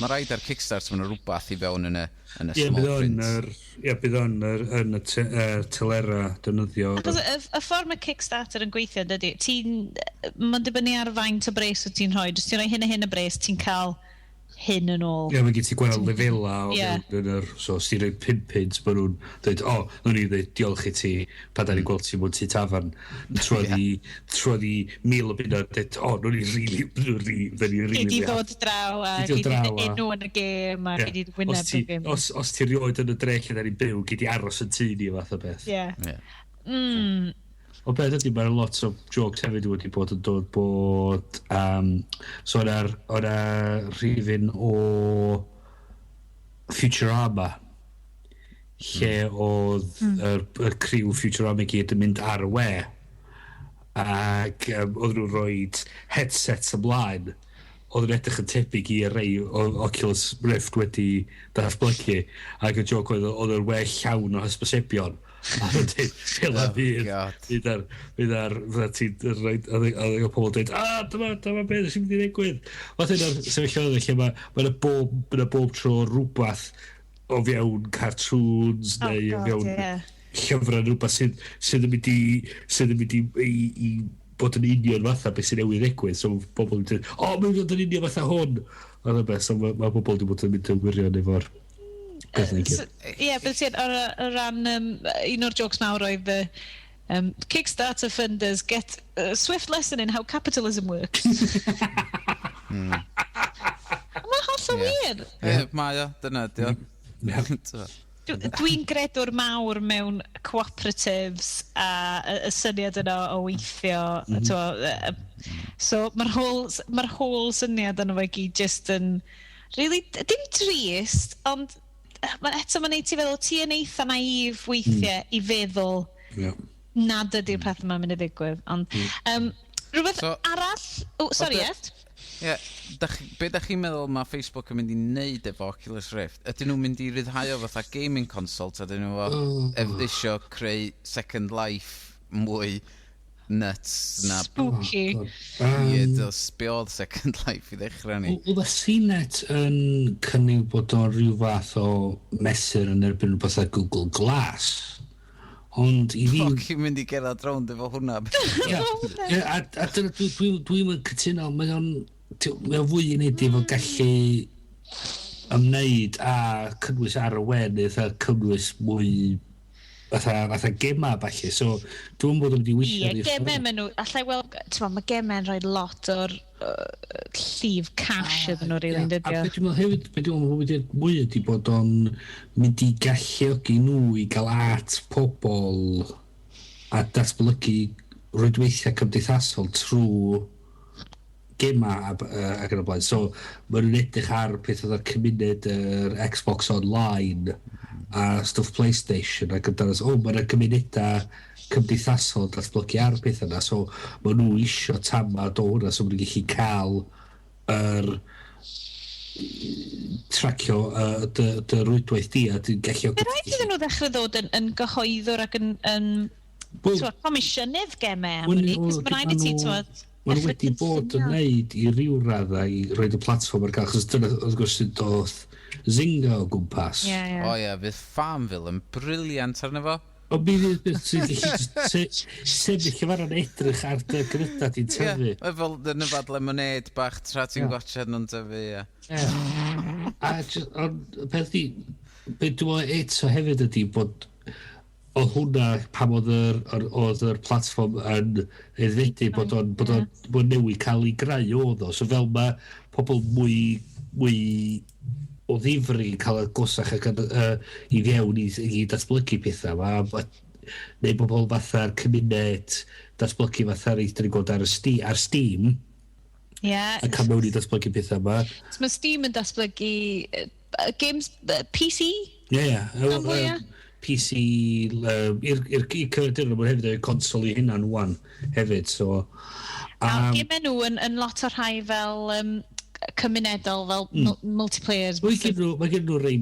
mae rhaid ar Kickstarter maen nhw rhywbeth i fewn yn y small bydd o'n print. Ie, bydd o'n yn y telera defnyddio. Achos y ffordd mae Kickstarter yn gweithio, dydy, mae'n dibynnu ar faint o bres wyt ti'n rhoi. Os ti'n rhoi hyn a hyn o bres, ti'n cael hyn yn ôl. Ie, mae gen ti gwahanol lefela o fewn yn yr. So, os ti'n rhoi 5 punt, maen nhw'n dweud, "O, oh, nhw'n ni dweud diolch i ti, pan da ni'n gweld ti mewn tŷ tafarn." Trwodd i £1,000, dweud, "O, nhw'n ni really, nhw'n ni, nhw'n ni really." Gei di ddod draw a Gei di gei di ddod draw a- enw yn y gêm a gei di Os wyneb ti, y gêm. os ti rioed yn y dre lle da ni'n byw, gei di aros yn tŷ ni fath o beth. O beth ydy, mae'n lot o jokes hefyd wedi bod yn dod bod. So o'na rhifyn o Futurama lle oedd yr criw Futurama i gyd yn mynd ar y we ac oedd nhw'n rhoi headsets ymlaen oedd yn edrych yn tebyg i rei o Oculus Rift wedi datblygu, ac y joke oedd oedd yr we llawn o hysbysebion a nhw'n dweud fel a fydd God. fydd ar ti'n rhaid oedd y pobl dweud, "Ah, dyma beth sy'n mynd i ddigwydd." Fath un o'r sefyllfaoedd lle mae bob tro rhywbeth o fewn cartoons neu o God, fewn llyfrau, rhywbeth sydd yn mynd i bod yn union fatha beth sy'n newydd ddigwydd. So pobl yn dweud, "O, mae'n mynd yn union fatha hwn." Fath o beth, so mae pobl wedi bod yn mynd yn wirion efo'r peth i gyd. So, ie, beth sy'n o ran un o'r jokes mawr oedd the "Kickstarter funders get a swift lesson in how capitalism works." Mae'n hollol wir. Ie, mae o, dyna di o. Dwi'n gredwr mawr mewn cooperatives a y syniad yna o weithio. So mae'r whole syniad yna fo i gyd just yn really, dim trist, ond eto mae'n neud ti feddwl, ti yn eitha naif weithiau i feddwl nad ydy'r peth yma'n mynd i ddigwydd. Ond, rhywbeth arall? Oh, sorry, Ed? Ie, be da chi'n meddwl mae Facebook yn mynd i wneud efo Oculus Rift? Ydyn nhw'n mynd i ryddhau o fatha gaming console, ta ydyn nhw isio creu Second Life mwy nuts na Spooky. Weird o be oedd Second Life i ddechrau ni? Oedd y CNET yn cynnig bod o'n rhyw fath o mesur yn erbyn rhywbeth fatha Google Glass. Ond i fi. Fucking mynd i gerdded rownd efo hwnna. Ie, a dyna dwi'n mynd cytuno, mae o'n fwy i wneud efo gallu ymwneud â cynnwys ar y we neu fatha cynnwys mwy fatha gema falle. So dwi'n bod yn mynd i weithio Ie, gemau maen nhw, allai weld, ti'n mae gemau'n rhoi lot o'r llif cash iddyn nhw, really, A dydy o? beth dwi'n meddwl hefyd, beth dwi'n meddwl wedi mwy ydy bod o'n mynd i galluogi nhw i gael at pobl a datblygu rwydweithiau cymdeithasol trwy gema ac yn y blaen. So, maen nhw'n edrych ar peth oedd ar cymuned yr Xbox Online a stwff PlayStation ac yn dangos, o, mae'n cymunedau cymdeithasol datblygu ar peth yna, so maen nhw isio tamad o hwnna, so maen nhw'n gallu cael yr tracio dy rwydwaith di a dwi'n gallu. Mae rhaid iddyn nhw ddechrau ddod yn gyhoeddwr ac yn Wel, t'mo, comisiynydd gemau am Wel, hynny, cos wel, mae rhaid i ti, t'mo, Maen nhw dechrau wedi bod yn cynllunio. neud i ryw raddau i roed y platfform ar gael, achos dyna, wrth gwrs, sut doth Zynga o gwmpas. Ie, ie. O ie, fydd Farmville yn brilliant arno fo. Ond mi fydd beth sy'n gallu jyst sefyll efo'n edrych ar dy gnyda di'n Ie, tyfu. mae fel yn yfad lemonade bach tra ti'n gwatsiad nhw'n tyfu, ie. Ie. A ond y peth di, beth dwi'n meddwl eto hefyd ydy bod oedd hwnna pam oedd yr platfform yn aeddfedu bod o'n newid cael ei greu oedd o. So fel mae pobl mwy mwy o ddifri cael y gosach ac i fewn i datblygu pethau. Neu bobl fatha'r cymuned datblygu fatha'r eithaf ni'n gweld ar Steam a cael mewn i datblygu pethau yma. So mae Steam yn datblygu games PC? Ie. Rhan fwya? PC, i'r cyfrifiadur, mae'n hefyd y consol i hynna'n wan hefyd, so. A gemau nhw yn lot o rhai fel cymunedol, fel multiplayer. Mae gen nhw rei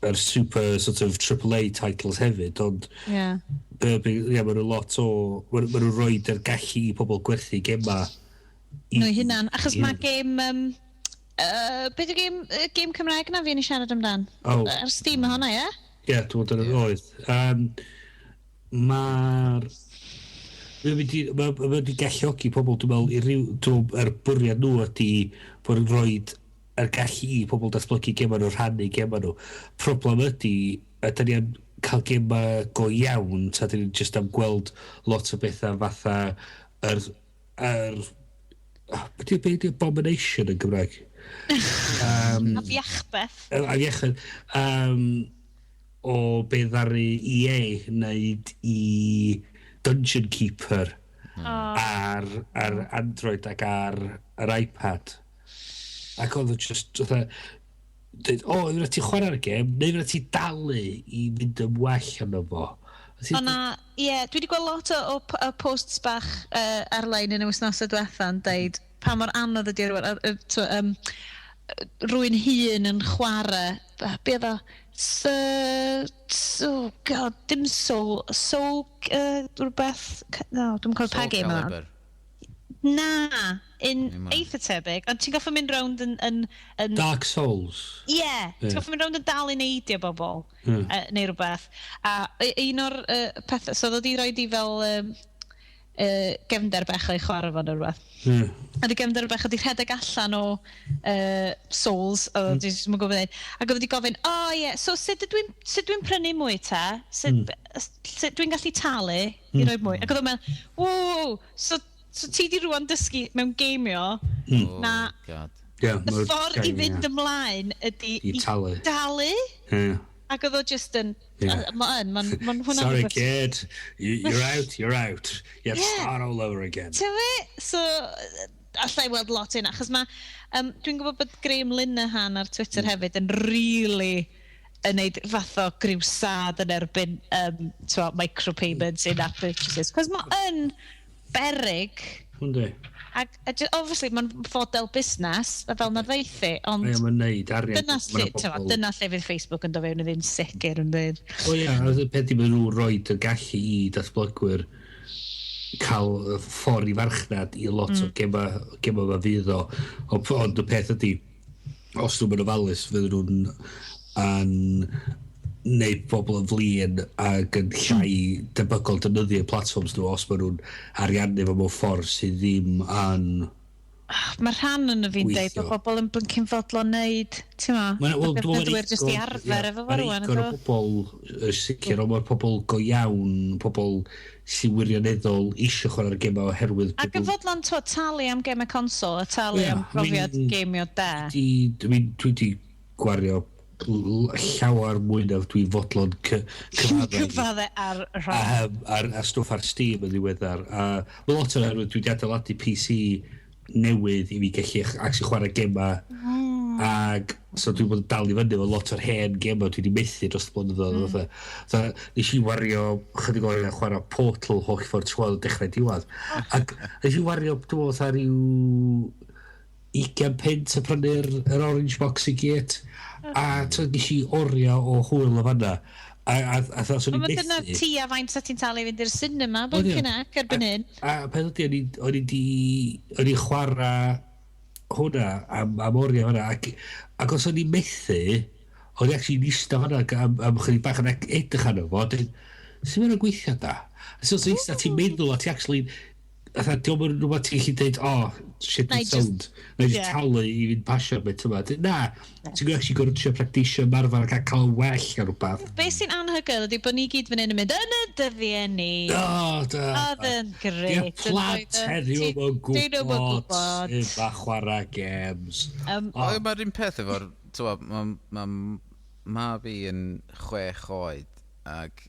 yr super sort of AAA titles hefyd, ond yeah, mae nhw lot o... Mae nhw'n rhoi yr gallu i pobl gwerthu gema. Nhw eu hunan. Achos mae game... beth yw game Cymraeg na fi'n i siarad amdan? Oh. Ar Steam mae hwnna, ie? Ie, dwi'n meddwl dyna oedd. Mae wedi galluogi pobl, dwi'n meddwl, i ryw, dwi'n meddwl, yr bwriad nhw ydy bod yn rhoi yr gallu i pobl datblygu gema nhw, rhannu gema nhw. Problem ydy, ydyn ni am cael gema go iawn, ta dyn ni just am gweld lot o bethau fatha yr, oh, beth yw abomination yn Gymraeg? Afiachbeth. Afiechyd. O be ddaru EA wneud i Dungeon Keeper ar Android ac ar yr iPad. Ac oedd o just, fatha, dweud, "O, oh, ti chwarae'r gêm, neu fydd ti dalu i fynd yn well arno fo." A O na, ie, dwi wedi gweld lot o posts bach ar-lein yn y wythnosau diwetha yn deud pa mor anodd ydy rwy'n hun yn chwarae, be oedd o? So, oh God, dim Soul, Soul, rhywbeth, no, dwi'n cofio pa Soul game yma. Calibur. Na, un Dim ond. eitha tebyg, ond ti'n goffo mynd rownd yn Dark Souls. Ie, yeah, ti'n goffo mynd rownd yn dal i neidio bobl, neu rhywbeth. A un o'r pethau, so oedd o di roed i fel gefnder bech o'i chwarae fo neu rhywbeth. A di gefnder bech wedi rhedeg allan o Souls, oedd mm. Ddim yn gwybod dweud. Ac oedd wedi gofyn, "O oh, ie, yeah, so sut dwi'n prynu mwy ta? Sut dwi'n gallu talu i roi mwy?" Ac oedd o'n meddwl, "Wow, so ti di rwan dysgu mewn gamio, Oh, na God. Yeah, y ffordd i fynd ymlaen ydy I talu. Dalu?" Ac oedd o just yn... Mae'n ma hwnna'n "Sorry, kid. You're out, you're out. You have to start all over again." Ti'n fe? So, allai weld lot hynna, achos mae... Dwi'n gwybod bod Graham Linehan ar Twitter hefyd yn really yn neud fath o griwsad yn erbyn t'mo, micropayments, in-app purchases. Cos mae yn berig. Hwndi. Ac obviously mae'n fodel busnes, a fel na ddeithi, ond Mae o'n neud arian. dyna Ma' 'na lle, t'mo, dyna lle fydd Facebook yn dod fewn iddi'n sicr yn dweud. O ie, a y peth i maen nhw'n rhoi y gallu i datblygwyr cael y ffordd i farchnad i lot o gema ma fydd o. Ond y peth ydy, os nhw'n mynd ofalus, fydden nhw'n yn neud pobl yn flin ac yn llai debygol defnyddio platforms nhw os maen nhw'n ariannu fo mewn ffordd sydd ddim yn Mae rhan yn y fi'n deud gweithio. bod bobl yn blincyn fodlon neud, ti'n ma? Wel, dwi'n meddwl Defnyddwyr jyst i arfer efo fo Mae'r rwan. eigon o Ynddo? bobl sicr, ond mae'r pobl go iawn, pobl sy'n wirioneddol eisiau chwarae'r gemau oherwydd Ac yn fodlon t'wo, talu am gemau consol a talu Ie, am I profiad mean, gamio da. I mean, dwi di gwario llawer mwy na dwi'n fodlon cyfadde. Cyfadde ar rhai. Ar stwff ar Steam yn ddiweddar. A mae lot o'n oherwydd dwi wedi adeiladu PC newydd i fi gallu actually chwarae gema. Ag so dwi'n bod yn dal i fyny efo lot o'r hen gema dwi wedi methu dros y blynyddoedd. So, nes i wario chydig oriau chwarae Portal holl ffordd trwodd o dechrau diwedd. Ac nes i wario, dwi'n meddwl, fatha rhyw 20 punt y prynu'r yr Orange Box i gyd. A nes i oriau o hwyl o fanna. A tho, so o'n Ond i'n dyna methu. ti a faint sa ti'n talu i fynd i'r cinema, Wel, bod ie. cyn ac erbyn hyn. A peth ydy, o'n i chwarae hwnna am oriau hwnna, ac os o'n i'n methu, o'n i actually eistedd fanna am chydig bach yn edrych arno fo, a dweud, "Sut mae'n gweithio da?" A so ti'n eistedd, ti'n meddwl, a ti actually Fatha, diolch yn rhywbeth ti'n gallu deud, "Oh, shit, Na i it's sound. Na i just talu i fynd pasio beth yma." Na, ti'n actually gorfod trio practisio ymarfer ac cael yn well ar rhywbeth. Be sy'n anhygoel ydy bod ni gyd fan hyn yn mynd yn y dyddiau ni. O, da. Oedd yn grêt. Ie, plant heddiw yn Dyn nhw'm yn gwybod gwybod. sut ma chwarae games. O, mae'r un peth efo'r, t'mo, ma fi yn 6 oed, ac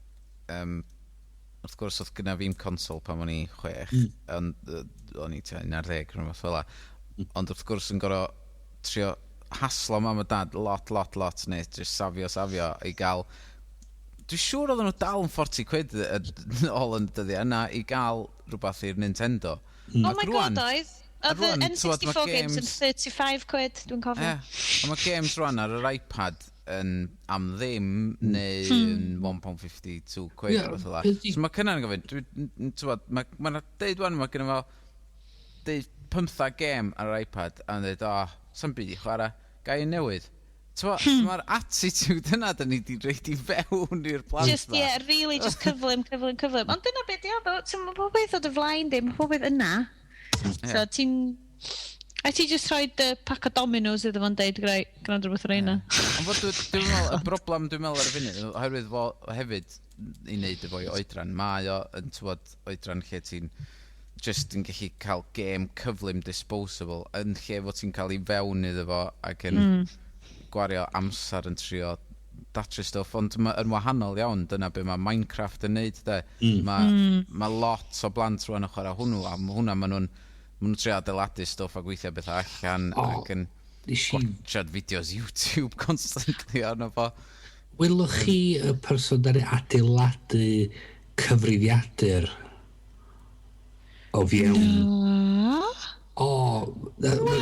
wrth gwrs oedd gyda fi'n consol pan o'n i 6, ond o'n i tua 11, rhywbeth fel 'a. Ond wrth gwrs yn gorfod trio haslo mam a dad lot, lot, lot, neu just safio, safio, i gael. Dwi'n siŵr oedden nhw dal yn 40 quid ôl yn dyddiau yna i gael rhywbeth i'r Nintendo. Oh Ac my rŵan God, oedd. A Oedd y rŵan, t'wod, ma' N64 games yn games 35 quid, dwi'n cofio. Ie, a mae games rwan ar yr iPad yn am ddim neu yn £1.52 quid, rhywbeth fel 'a. So mae Cynnan yn gofyn, t'wod, mae ma deud wan, mae gynno fo deud 15 gêm ar yr iPad a yn dweud, "O, oh, sa'm byd i chwarae, gai un newydd." T'wod, mae'r attitude yna dyn ni di roid i fewn i'r plant Just, ma. Yeah, really, just cyflym, cyflym, cyflym. Ond dyna beth di o, so mae pob beth o dy flaen di, mae pob beth yna. So a ti just rhoi dy pack o Dominos iddo fo'n deud, "Greu, gwrando rhywbeth ar reina." Ond fod dwi'n meddwl, y broblem dwi'n meddwl ar y funud, oherwydd fo hefyd i wneud efo'i oedran, mae o yn, t'wod, oedran lle ti'n just yn gallu cael gêm cyflym disposable, yn lle fod ti'n cael i fewn iddo fo ac yn gwario amser yn trio datrys stwff, ond ma, yn wahanol iawn, dyna be mae Minecraft yn neud, de. Mae ma lot o blant rwan yn chwarae hwnnw, a ma' hwnna ma nhw'n trio adeiladu stwff a gweithio bethau allan O, ac yn Nes i watchad videos YouTube constantly arno fo. Welwch chi y person dan adeiladu cyfrifiadur o fewn? O,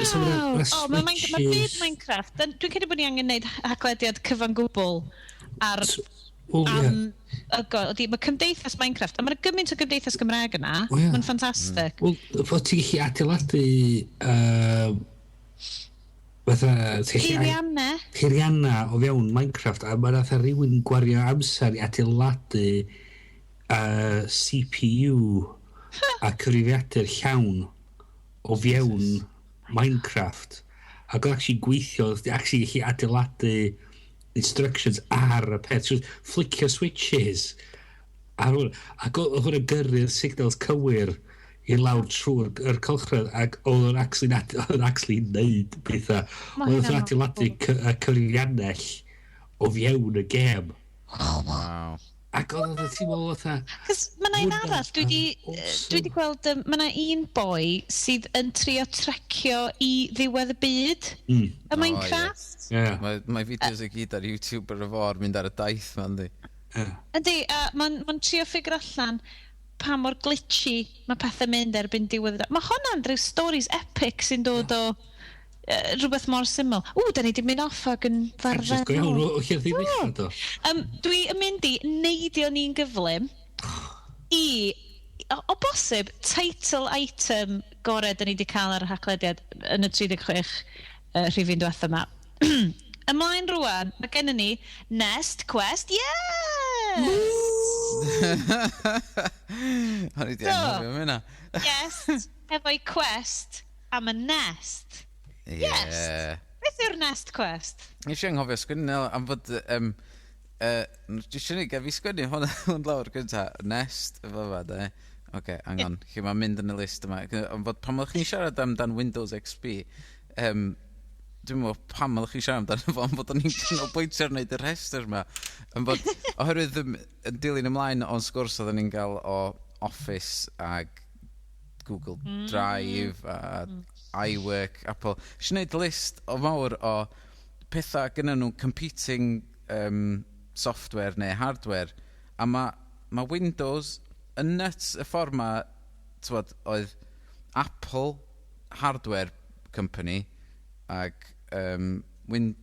so Wow. ma' O, mae ma byd switches Minecraft. Dwi'n credu bod ni angen gwneud haglediad cyfan gwbl ar Wel, ie. am y ydi, mae cymdeithas Minecraft, a mae'n gymaint o gymdeithas Gymraeg yna. O, ie. Mae'n ffantastig. Wel, fod ti'n gallu adeiladu fatha ti'n gallu Peiriannau. peirianna o fewn Minecraft, a mae fatha rhywun yn gwario amser i adeiladu CPU a cyfrifiadur llawn o fewn Minecraft ac oedd actually gweithio, oedd actually gallu adeiladu instructions ar y peth, so flicio switches ar hwn, ac oedd hwnna'n gyrru'r signals cywir i lawr trwy'r yr cylchred ac oedd o'n actually, oedd o'n actually neud pethau. Ma' Oedd o'n hynna'n adeiladu y cyfrifiannell o fewn y gêm. Ac oedd o'n teimlo fatha Cos mae yna un Hwnna arall, dwi di, yn awesome. dwi di gweld, mae yna un boi sydd yn trio trecio i ddiwedd y byd. Y Minecraft. Mae fideos i gyd ar YouTube ar y ffordd mynd ar y daith ma, yndi? Yndi, a mae'n ma trio figure allan pa mor glitchy mae pethau mynd erbyn diwedd y. Mae hwnna'n rhyw stories epic sy'n dod o rhywbeth mor syml. Ww, da ni di mynd off ac yn Just go iawn, o lle ddim ddechrau do. Dwi yn mynd i neidio ni'n gyflym i, o bosib, title item gorau da ni wedi cael ar y haglediad yn y 36 rhifyn diwetha yma. Ymlaen rwan, mae gennym ni Nest Quest, yes! O'n i di Do. anghofio am hynna. Yes, efo'i quest am y Nest. Yes. Beth yw'r Nest Quest? Nes i anghofio sgwennu am fod dwi eisiau ni gael fi sgwennu hwn, hwn lawr gynta. Nest, efo fa, de. Oce, okay, hang on, lle mae'n mynd yn y list yma. Am fod pan oeddech chi'n siarad amdan Windows XP, dwi'n meddwl pam oeddech chi'n siarad amdano fo, am fod o'n i'n canolbwyntio ar wneud y rhestr yma. Am fod, oherwydd yn dilyn ymlaen o'n sgwrs oedden ni'n gael o Office ag Google Drive a iWork, Apple. Eisiau gwneud list o mawr o pethau gyda nhw competing software neu hardware, a ma Windows yn nuts y ffordd ma, t'wod, oedd Apple hardware company ag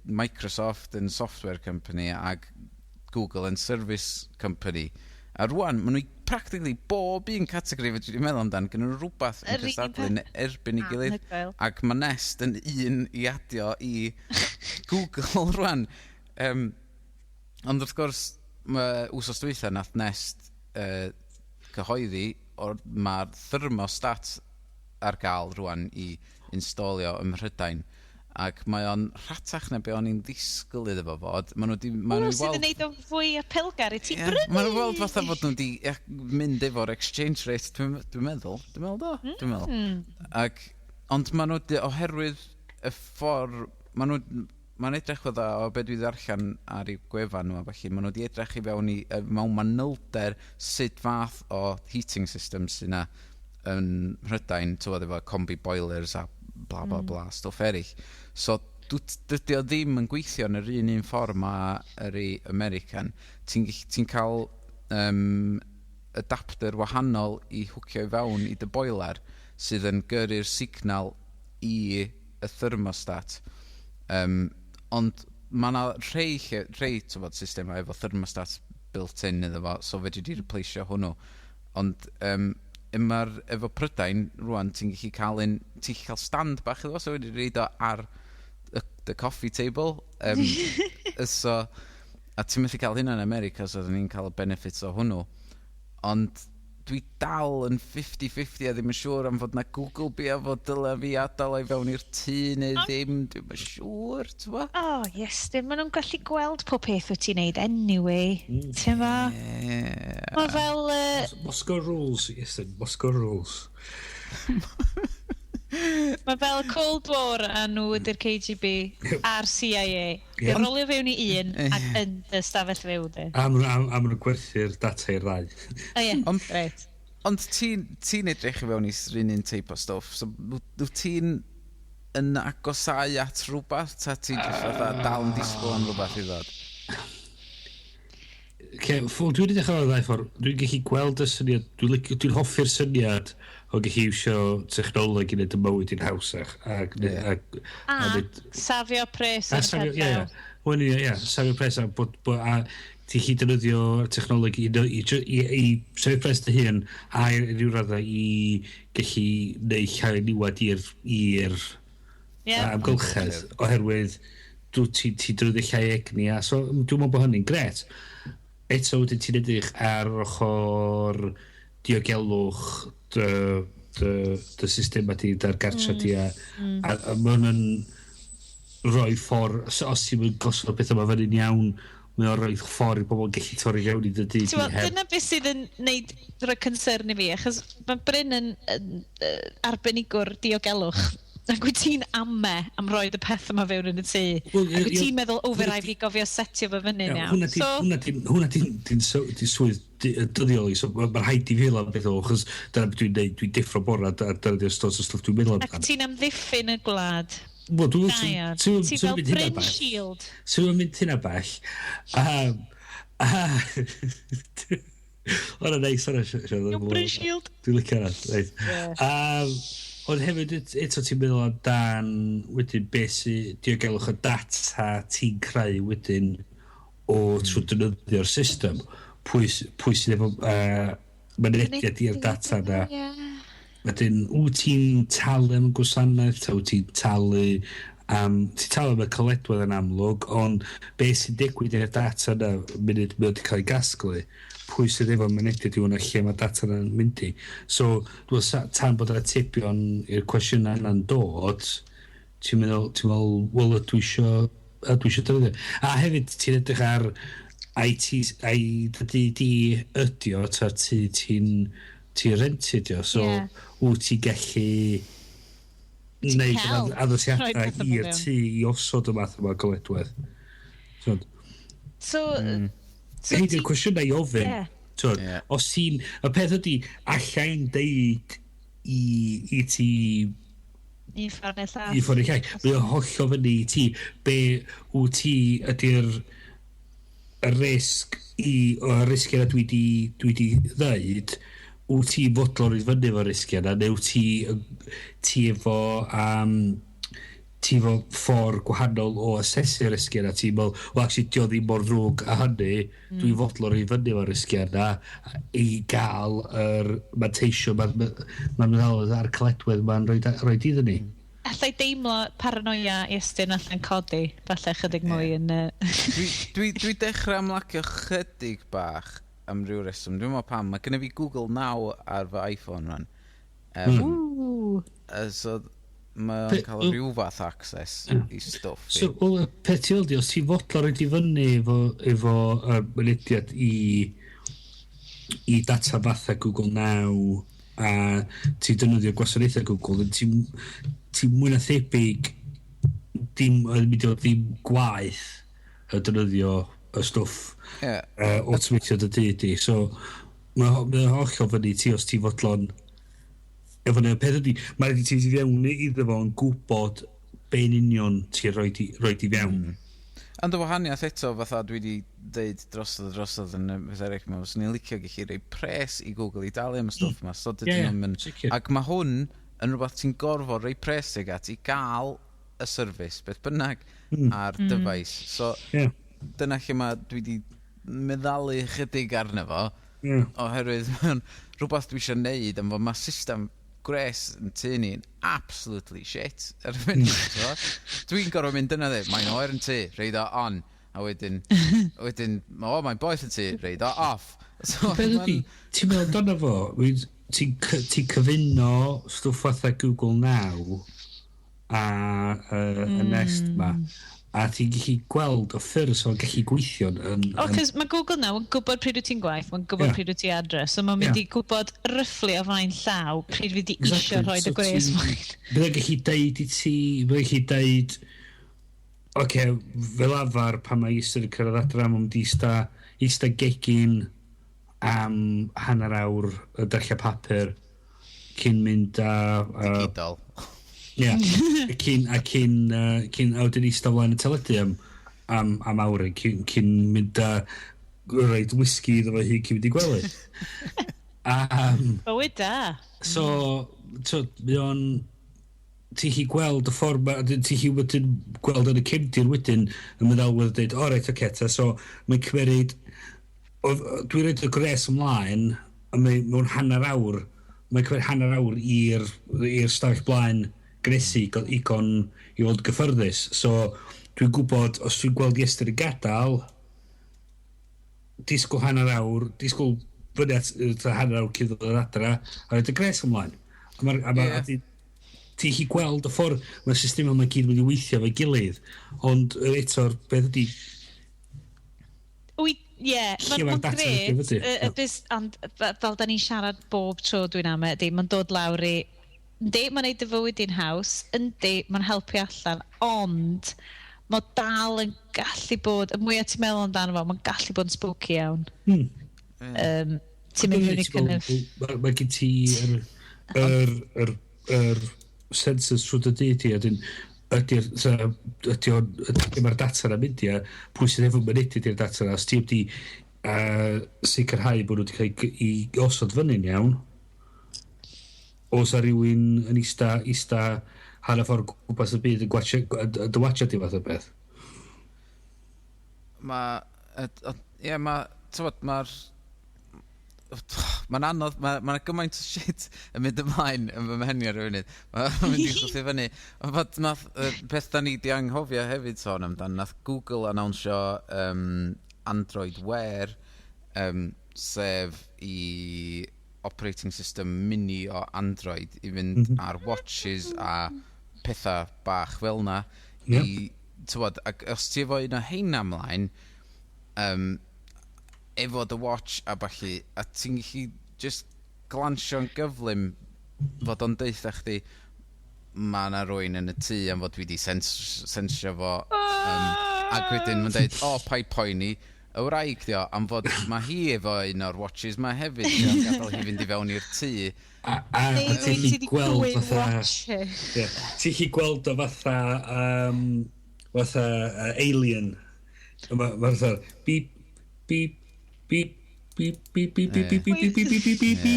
Microsoft yn software company ag Google yn service company. A rwan, maen nhw practically bob un categori fedri di meddwl amdan, gynnu nhw rhywbeth yn Yr un cystadlu yn erbyn ei gilydd. Anhygoel. Ac mae Nest yn un i adio i Google rwan. Ond wrth gwrs, mae wsos dwytha nath Nest cyhoeddi Mae'r thermostat ar gael rwan i installio ym Mhrydain, ac mae o'n rhatach na be o'n i'n ddisgwyl iddo fo fod. Maen nhw 'di, ma' nhw sydd yn neud o fwy apelgar i ti brynu. Maen nhw weld fatha fod nhw wedi mynd efo'r exchange rate, dwi'n meddwl. Dwi'n meddwl do? Dwi'n meddwl. Ac, ond maen nhw, oherwydd y ffordd, maen nhw, mae'n edrych fatha o be dwi ddarllen ar eu gwefan nhw a felly, maen nhw wedi edrych i fewn i mewn manylder sut fath o heating system sydd yna yn Mhrydain, ti'n efo combi boilers a bla bla bla, stwff eraill. So, dydy o ddim yn gweithio yn yr un un ffordd mae yr i American. Ti'n ti cael adapter wahanol i hwcio i fewn i dy boiler sydd yn gyrru'r signal i y thermostat. Ond mae yna rhei, t'mod, systemau efo thermostat built in iddo fo, so fedri di replaceio hwnnw. Ond yma'r, efo Prydain, rwan, ti'n gallu cael un, ti'n gallu cael stand bach iddo fo, so wedi roid o ar y coffee table. So, a ti'n methu cael hynna yn America, so oedden ni'n cael y benefits o hwnnw. Ond dwi dal yn 50-50 a ddim yn siŵr am fod na Google bia fod dyle fi adael o'i fewn i'r tŷ neu ddim. Dwi'm yn siŵr, ti'n bo? Oh, yes, dim. Maen nhw'n gallu gweld pob peth wyt ti'n neud anyway. Ti'n ma? Yeah. Mae fel Moscow rules, yes, Moscow rules. Mae fel Cold War a nhw ydy'r KGB a'r CIA. Ie. Rolio fewn i un ac yn dy stafell fyw di. A ma' nhw'n gwerthu'r data i'r ddau. O ie, reit. Ond ti'n ti edrych i fewn i 'r un teip o stwff, so wyt ti'n yn agosau at rhywbeth, ta ti jyst fatha dal yn disgwyl am rhywbeth i ddod? Okay, dwi wedi dechrau o'r ddau ffordd. Dwi'n gallu gweld y syniad, dwi'n dwi hoffi'r syniad o gallu iwsio technoleg i wneud y mywyd i'n hawsach. Ac, A, safio pres a yn y safio, pen ie, draw. ie. Wel, ie, safio pres a bod a ti gallu defnyddio technoleg i safio pres dy hun a i ryw raddau i gallu neud llai o niwed i'r amgylchedd, oherwydd dwi ti defnyddio llai egni, a so dwi'n meddwl bod hynny'n gret. Eto wedyn ti'n edrych ar ochr diogelwch dy systema di, dy'r gartra di, a ma' hwnna'n rhoi ffordd, os ti'n mynd gosod pethau yma fyny'n iawn, mae o'n rhoi ffordd i bobl gallu torri fewn i dy dŷ Ti'n di gwbod, heb. Dyna beth sydd yn neud rhoi concern i fi, achos mae Bryn yn arbenigwr diogelwch, ac wyt ti'n ame am rhoi y peth yma fewn yn y tŷ. Wel, Ac wyt ti'n meddwl, o, fe hwnna rai fi gofio setio fo fyny'n iawn. Hwnna di, So, hwnna di swydd dyddiol i, so ma' rhaid i fi feddwl am beth o, achos dyna beth dwi'n neud, dwi'n deffro bora, a dyna di'r stwff o stwff dwi'n meddwl ac amdan. ti'n amddiffyn y gwlad. Wel, dwi'n Da iawn. Ti fel mynd hynna Bryn bell. Shield. Sy'n mynd hynna bell. Hwnna neis, hwnna. Yw Bryn Shield. Dwi'n licio hwnna. Reit. Ond hefyd, eto ti'n meddwl amdan wedyn beth sy'n diogelwch y data ti'n creu wedyn o trwy defnyddio'r system. Pwy sydd efo mynediad i'r data na. Wedyn, wyt ti'n talu am y gwasanaeth, ta wyt ti'n talu am... Ti'n talu am y caledwedd yn amlwg, ond beth sy'n digwydd i'r data yna munud mae wedi cael ei gasglu, pwy sydd efo mynediad i hwnna, lle mae data yna'n mynd i? So, dwi'n meddwl tan bod yr atebion i'r cwestiynau yna'n dod, ti'n meddwl, wel, ydw i isio defnyddio. A hefyd, ti'n edrych ar IT, ai dydy di ydi o, ta ti'n rentu ydi o, so wyt ti'n gallu neud cael rhoi addasiadau pethau i'r fewn. tŷ i osod y math yma o galedwedd. So, So, so hei di'r cwestiynau i ofyn. T'wod, os ti'n... Y peth ydi, allai'n deud i ti Un ffordd neu llall. i ffordd i llall. Mae o'n hollol fyny i ti. Be wyt ti ydy'r y risg i, o'r risg yna dwi di ddeud, wyt ti fodlon i fyny efo'r risg yna, neu wyt ti efo ffordd gwahanol o asesu'r risg yna, ti'n meddwl, well, actually, dio ddim mor ddrwg a hynny, dwi'n fodlon i fyny efo'r risg yna i gael yr manteisio mae'r ma, ma meddalwedd a'r caledwedd mae'n rhoi iddyn ni. Allai deimlo paranoia Iestyn allan codi, falle chydig mwy yn Dwi dechrau ymlacio chydig bach. am ryw reswm. Dwi'n meddwl pam. Mae gennym fi Google Now ar fy iPhone rwan. So mae'n cael rhyw fath access i stwff fi. So, wel, y peth ti ydi, os ti'n fodlon roid i fyny efo mynediad i data fatha Google Now a ti defnyddio gwasanaethau Google, ti'n ti mwy na thebyg dim yn mynd i fod ddim gwaith y defnyddio y stwff automatio dy dŷ di. So, mae hollol fyny ti os ti'n fodlon efo neu. Peth ydy, mae rhaid i ti i fewn iddo fo yn gwybod be'n union ti'n rhoi i fewn. Ond y wahaniaeth eto, fatha dwi wedi deud drosodd a drosodd yn y peth eraill yma, fyswn i'n licio gallu rhoi pres i Google i dalu am y stwff yma, so dydyn nhw'm yn. Ac mae hwn yn rhywbeth ti'n gorfod rhoi pres ag at i gael y service, beth bynnag, ar dyfais. So, dyna lle mae dwi wedi meddalu chydig arno fo, oherwydd mae'n rhywbeth dwi eisiau neud, am fod mae system gwres yn tŷ ni'n absolutely shit ar y funud, t'mo'? Dwi'n gorfod mynd yna dweud, "Mae'n oer yn tŷ, rhoid o on." A wedyn, "O, mae'n boeth yn tŷ, rhoid o off." So, Beth ydy, ti'n meddwl amdano fo, ti'n ti cyfuno stwff fatha Google Now a y Nest ma, a ti'n gallu gweld y ffyrdd so'n gallu gweithio yn O, cos mae Google Now yn gwybod pryd wyt ti'n gwaith, mae'n gwybod pryd wyt ti adre, so mae'n mynd i gwybod roughly o flaen llaw pryd fydd di isio rhoi y gwres mlaen. Byddai'n gallu deud i ti, byddai'n gallu deud, oce, fel arfer pan mae Eistedd yn cyrraedd adra, mae'n mynd i ista gegin am hanner awr y darllen papur cyn mynd a Digidol. Ie, cyn a wedyn eistedd flaen y teledu am awr cyn mynd a rhoid whisky iddo fo hi cyn mynd i gwely. Bywyd da. So, mae o'n, ti'n chi gweld y ffordd ma, ti'n chi wedyn gweld yn y cefndir wedyn y meddalwedd dweud, "O reit, oce, ta," so mae'n cymeryd, dwi'n rhoid y gres ymlaen, a mae mewn hanner awr, mae'n cymryd hanner awr i'r stafell blaen gresu igon i fod gyffyrddus. So, dwi'n gwybod, os dwi'n gweld Iestyn yn gadael, disgwyl hanner awr, disgwyl fyny at hanner awr cyn ddod adra, a rhoid y gres ymlaen. A ma, ti'n gallu gweld y ffordd mae'r system yma gyd wedi weithio efo'i gilydd, ond eto'r beth ydy, Wy, ie, lle mae'n mae'r ma data gret, yn ydy? Y ond fel da ni'n siarad bob tro dwi'n am ydy, mae'n dod lawr i, yndi, mae'n neud dy fywyd i'n haws, yndi, mae'n helpu allan, ond mae dal yn gallu bod, y mwyaf ti'n meddwl amdano fo, mae'n gallu bod yn spooky iawn. Ti'n mynd fewn i kind of. Mae gen ti yr sensors trwy dy dŷ ti, a dyn, ydy'r, so, ydy o'n, ydy mae'r data 'na mynd i, a pwy sydd efo mynediad i'r data 'na, os ti wedi sicrhau bod nhw wedi cael i osod fyny'n iawn, oes a rhywun yn ista hanner ffordd gwmpas y byd yn gwatcha, yn dy watcha di fath o beth? Mae, ie, mae, t'mod, mae'n anodd, mae ma gymaint o shit yn mynd ymlaen yn fy mhen i ar y funud. Mae'n mynd i chwythu fyny. Ond fod nath, peth da ni di anghofio hefyd sôn amdan, nath Google annawnsio Android Wear, sef i operating system mini o Android i fynd ar watches a pethau bach fel na. I, t'wod, ac os ti efo un o heina ymlaen, efo dy watch a ballu, a ti'n gallu just glansio'n gyflym fod o'n deutha chdi mae yna rywun yn y tŷ am fod dwi wedi sensio fo, ac wedyn mae'n deud, "O, paid poeni, y wraig di o," am fod mae hi efo un o'r watches ma hefyd, ti'n gadael hi fynd i fewn i'r tŷ. A Neu ti'n rwy'n ti gallu 'di gweld gwyn fatha watch. Ie. Ti'n gallu gweld o fatha alien. Ma fatha beep, beep, beep, beep, beep, beep, beep, beep, beep, beep, beep, beep, beep, beep. Ie.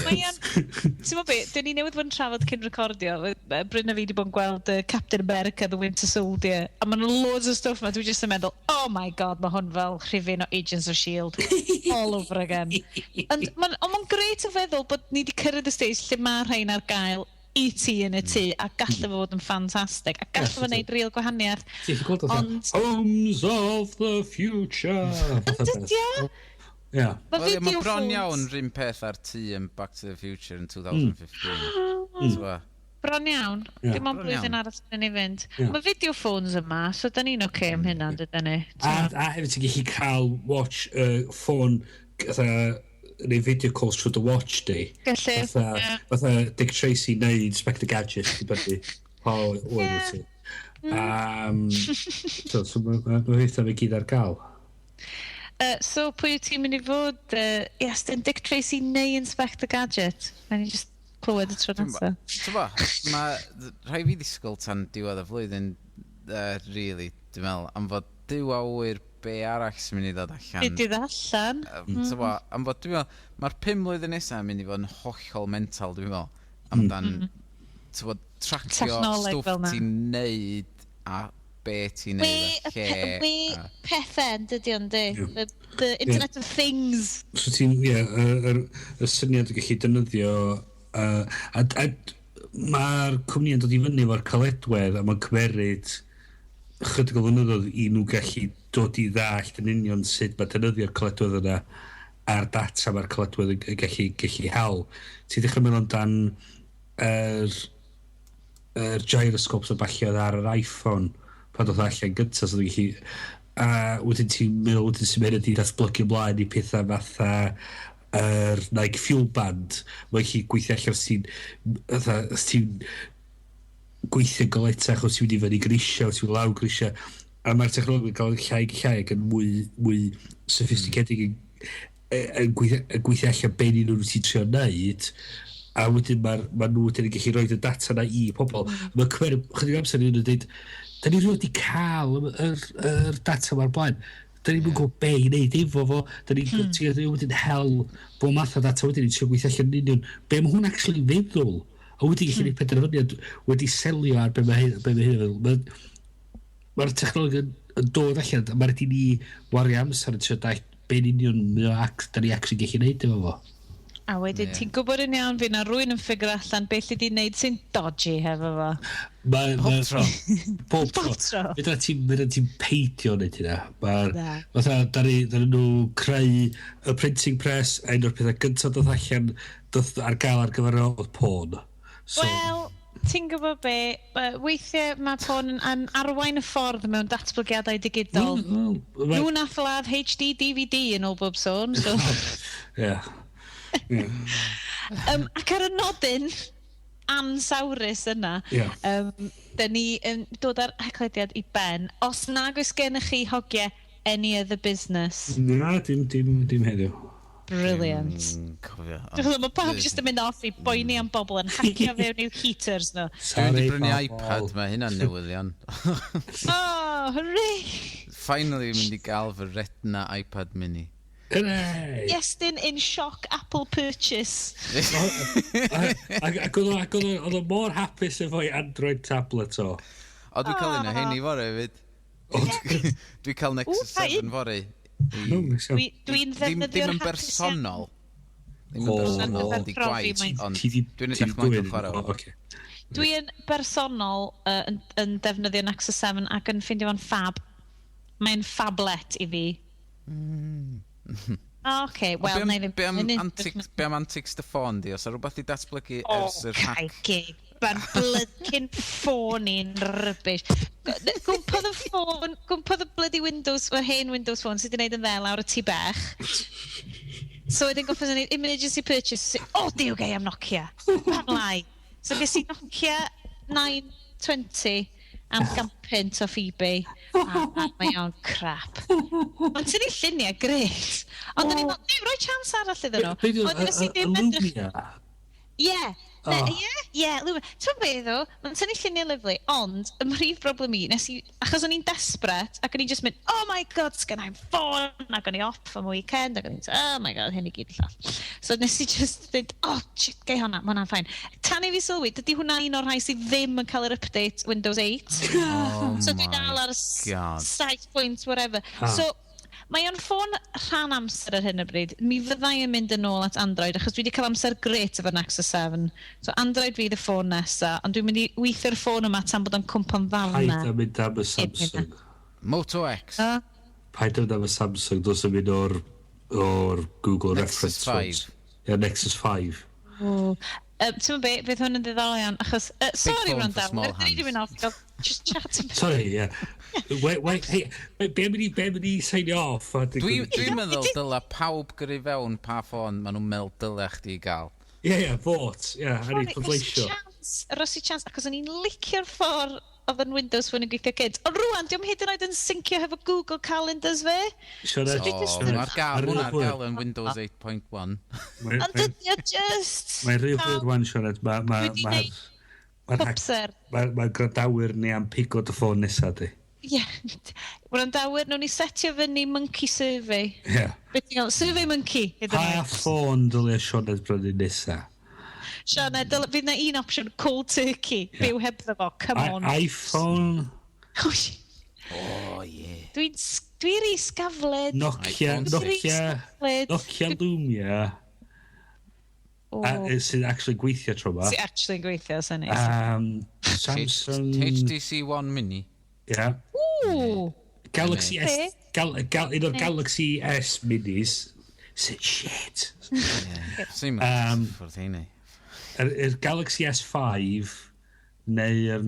Mae o'n. Ti'n meddwl be, dyn ni newydd fod yn trafod cyn recordio, Bryn a fi wedi bod yn gweld Captain America, The Winter Soldier, a ma'n loads o stwff ma, dwi jyst yn meddwl, "Oh my God, mae hwn fel rhifyn o Agents of S.H.I.E.L.D. all over again." Ond ma'n grêt o feddwl bod ni wedi cyrraedd y stage lle mae rhain ar gael i ti yn y tŷ, a gallai fo fod yn ffantastig, a gallai fo wneud real gwahaniaeth. Ti'n gallu gweld o fatha Ond Homes of the future. Fatha beth. Dydy o? Ie. Mae Wel, ie, video mae bron phones. iawn rhywun peth ar tŷ yn Back to the Future yn 2015. T'bo? Bron iawn. Ie. Dim ond Bron blwyddyn iawn. arall yn ni fynd. Ie. Mae video phones yma, so da ni'n oce am hynna, dydyn ni? A hefyd ti'n gallu cael watch, ffôn, fatha, neu video calls trwy dy watch di. Gallu, Fatha, ie. fatha Dick Tracy neu Inspector Gadget, di bynnu. Pa oed wyt ti. So mae ma, ma pethau fe gyd ar gael. So, pwy wyt ti'n mynd i fod? Yes, dyn Dick Tracy neu Inspector Gadget? Mae'n i just clywed y tro nesaf. T'bo, mae rhaid fi ddisgwyl tan diwedd y flwyddyn, really, dwi'n meddwl, am fod Duw a ŵyr be arall sy'n mynd i ddod allan. Byd i allan. T'bo, am fod, dwi'n meddwl, mae'r 5 mlwyddyn nesaf yn mynd i fod yn hollol mental, dwi'n meddwl, amdan, t'bo, tracio Technoleg stwff fel 'na. ti'n neud a be ti'n We, neud a lle. we pethau yn dydy ond di. Ie. The Internet of Things. So ti'n, ie, y syniad o gallu defnyddio, a mae'r cwmni yn dod i fyny efo'r caledwedd a mae'n cymeryd chydig o flynyddoedd i nhw gallu dod i ddallt yn union sut mae defnyddio'r caledwedd yna a'r data mae'r caledwedd yn gallu hel. Ti'n dechrau meddwl amdan yr gyroscopes a ballu oedd ar yr iPhone pan doedd allan gyntaf, so gallu a wedyn ti'n meddwl wedyn sy'n mynd i datblygu ymlaen i pethau fatha yr Nike Fuel Band. Mae'n gallu gweithio allan os ti'n fatha, os ti'n gweithio galetach, os ti'n mynd i fyny grisiau, os ti'n mynd lawr grisiau, a mae'r technoleg yn cael llai ac llai ac yn mwy, mwy sophisticedig yn gweithio allan be ni nhw ti'n trio neud, a wedyn mae'r ma nhw wedyn yn gallu rhoi y data na i pobl. Mae'n cymeryd chydig amser i nhw dweud, "Da ni rioed wedi cael yr data ma'r blaen. Da ni'n gwybod be i wneud efo fo." Da ni'n wedyn hel bob math o data wedyn i trio gweithio allan yn union be mae hwn actually feddwl. A wedyn gallu gwneud penderfyniad wedi selio ar be mae hyn yn feddwl. Mae'r technoleg yn dod allan, a mae'n rhaid i ni wario amser yn trio dallt be'n union mae o ac, da ni actually gallu neud efo fo. A wedyn ti'n gwybod yn iawn fi na rwy'n yn ffigur allan beth lle di wneud sy'n dodgy hefo fo. Pob tro. Pob tro. Pob tro. Fedra ti'n peidio wneud hynna. Mae'r, Na. fatha, da ni nhw creu y printing press, a un o'r pethau gyntaf dod allan, doth ar gael ar gyfer o oedd porn. So, Wel, ti'n gwybod be, weithiau mae porn yn arwain y ffordd mewn datblygiadau digidol. Wel, Nhw nath ladd HD DVD yn ôl bob sôn, so. Ie. Ie. Ac ar y nodyn ansawrus yna, da ni yn dod ar heclediad i ben. Os nag oes gennych chi, hogiau, any other business? Na, dim heddiw. Brilliant. Cofio. Dwi'n meddwl, mae pawb jyst yn mynd off i boeni am bobl yn hacio fewn i'w heaters nhw. Dwi'n wedi Sorry, brynu bobl. iPad, mae hynna'n newyddion. Oh, hooray! Finally mynd i gael fy Retina iPad mini. Hooray! Iestyn in shock Apple purchase. Ac oedd o mor hapus efo'i Android tablet o. O, dwi'n cael un o hein i fory hefyd. Dwi'n cael Nexus Ww, 7 fory. No, neis iawn. Dwi'n Ddim, ddefnyddio'r ddim yn hapus iawn. bersonol. Ddim yn O. bersonol, Ar di gyfer profi, gwaith, mae'n- ond Ti di dwi'n ti edrych di mlaen dwyn cael chwarae o, fo. ocê. Dwi'n bersonol yn defnyddio Nexus 7 ac yn ffeindio fo'n fab. Mae'n phablet i fi. O, oce, Ond wel, be am- na i ddim. Be am antics dy ffôn di? Os yna rhywbeth i datblygu O, ers yr hack? cae gig. Mae'r blycyn ffôn i'n rubbish. Gwmpodd y ffôn, gwmpodd y bloody Windows, yr hen Windows phone sydd wedi gwneud yn ddel lawr y tŷ bech. So wedyn goffos yn neud emergency purchase. O, oh, diw gai am Nokia. Pam lai. So ges i Nokia 920 am 100 punt off eBay. A mae o'n crap. Ond tynnu lluniau, gret. Ond o'n i'n meddwl, roi chance arall iddyn nhw. Be 'di o, Ond nes i y ddim edrych. Lumia? Ie. Oh. Ie, Lumia. Ti'n beth ddo, mae'n tynnu lluniau lyfli, ond y mhrif broblem i, nes i, achos o'n i'n desperate, ac o'n i'n just mynd, "Oh my God, sgan i'm ffôn," ac o'n i off am y weekend, ac o'n i'n, "Oh my God, hyn i gyd llall." So nes i just dweud, "Oh, shit, gai hwnna, ma hwnna'n fine." Tan i fi sylwi, dydy hwnna un o'r rhai sydd ddim yn cael yr update Windows 8. Oh So dwi my dal ar God. 7 point whatever. Ah. So, mae o'n ffôn rhan amser ar hyn o bryd. Mi fyddai yn mynd yn ôl at Android, achos dwi wedi cael amser gret efo'r Nexus 7. So Android fydd y ffôn nesa, ond dwi'n mynd i weithio'r ffôn yma tan bod o'n cwmpo'n Paid ddarnau. â mynd am y Samsung. Moto X. Uh, Paid â mynd am y Samsung, dos yn mynd o'r o'r Google Nexus Reference 5. ones. Yeah, Nexus 5. O. Ti'n be, fydd hwn yn ddiddorol iawn, achos... Sorry, phone for wrandawyr, small dyn ni wedi hands. mynd off, gael just chat am Sorry, yeah. Wait, wait, hey, wait, be am i sign off? A Dwi'n meddwl dyla pawb gyrru fewn pa ffôn maen nhw'n meddwl dyla chdi gael. Yeah, vote. Yeah, a ni pleidleisio. Ros i chance, achos o'n i'n licio'r ffordd oedd yn Windows Phone yn gweithio gynt. Ond rwan, diolch hyd yn oed yn syncio hefo Google Calendars fe. Sioned, Dwi jyst O, mae'r gael, Ar hwnna ryw ar hwyr. gael yn Windows 8.1. Ond dydy o just Mae'n rhy hwyr wan, Sioned. Dwi 'di neud Popser. Mae gwrandawyr ni am pigo dy ffôn nesa, di. Ie. Wrandawyr, nawn ni setio fyny monkey survey. Ie. Be ti'n gael? Survey monkey. Hyd yn Pa oed. ffôn dylia Sioned brynu nesa? Sioned, fydd na un opsiwn, cold turkey. Byw hebddo fo, come on. iPhone, O, ie. Dwi'n dwi rhy sgafled. Nokia, iPhone. Dwi'n rhy Nokia, sgafled. Nokia Lumia, O, sy'n actually gweithio tro ma. Sy actually yn gweithio, sy'n neis. Samsung, HTC One Mini. yeah. Ww! Galaxy S, Be? Un o'r Galaxy S Minis, sy'n shit. Sy'n ffwrdd heini. Yr Galaxy S5 neu'r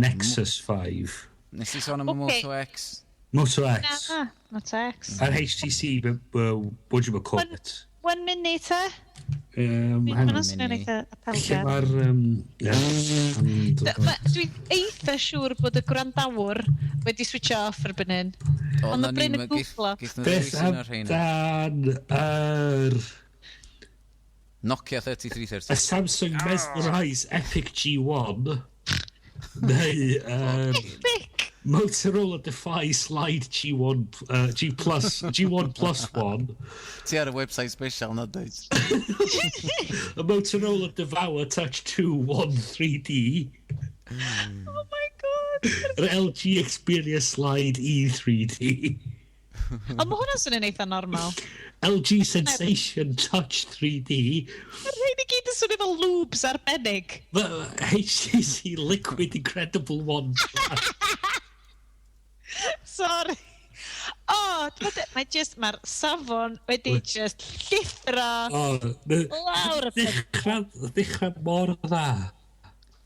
Nexus 5. Nes i sôn am y Ocê. Moto X? Moto X. Na, Moto X. A'r HTC, what do you call it? One minute, eh? Hang on. Mae'n swnio'n Mini. eitha Lle apelgar. mae'r... Yeah. Dwi'n eitha siŵr bod y gwrandawr wedi switch off erbyn hyn. O, Ond na ma' ni, Bryn yn Googlo. Geith nhw Beth ddewis un o'r rheina. amdan yr Nokia 3330. y Samsung Mesmerize Epic G1 neu Epic! Motorola Defy Slide G1 G Plus G1 Plus 1, Ti ar y website special na dweud. y Motorola Devour Touch 2 1 3D, Oh my God. yr LG Xperia Slide E 3D, Ond mae hwnna'n swnio'n eitha normal. LG Sensation Touch 3D, Mae'r rhain i gyd yn swnio fel lubes arbennig. the HTC Liquid Incredible One. Sorry. O, mae just, mae'r safon wedi just llithro Oh, lawr y pen. Ddechrau mor dda.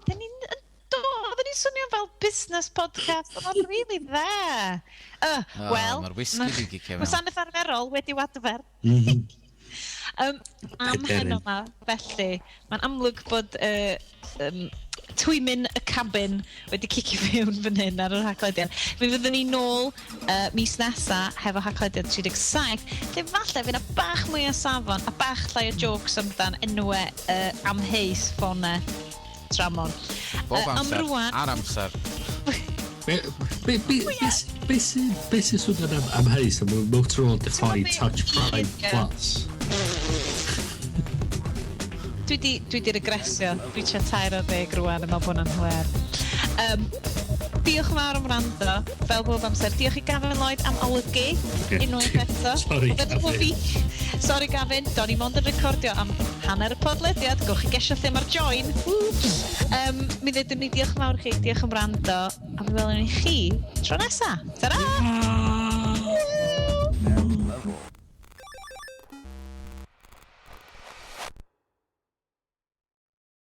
Dyn ni'n, do, oedden ni'n swnio fel business podcast, oedd o'n really dda. O, Wel, mae'r whisky 'di gicio fewn. Gwasanaeth arferol wedi wadfer. Am Pederyn. heno 'ma, felly, mae'n amlwg bod twymyn y cabin wedi cicio fewn fan hyn ar yr Haclediad. Mi fyddwn ni nôl mis nesa hefo Haclediad 37, lle falle fydd 'na bach mwy o safon a bach llai o jokes amdan enwau amheus ffonau tramor. Bob Am amser. rŵan, Ar amser. Be sy'n swnio'n amheus am y Motorola Defy be- Touch Prime Ie. Plus? Dwi di regresio. Dwi tua 13 rwan yn meddwl bod hwnna'n hwyr. Diolch yn fawr am wrando, fel bob amser. Diolch i Gavin Lloyd am olygu unwaith eto. Sorry, Oedd e Gavin. Fi. Sorry Gavin, do'n i mond yn recordio am hanner y podlediad. Gewch chi gesio lle mae'r join. Whoops. Mi ddedwn ni diolch yn fawr i chi, diolch am wrando, a mi welwn ni chi tro nesa. Ta-ra! Ah!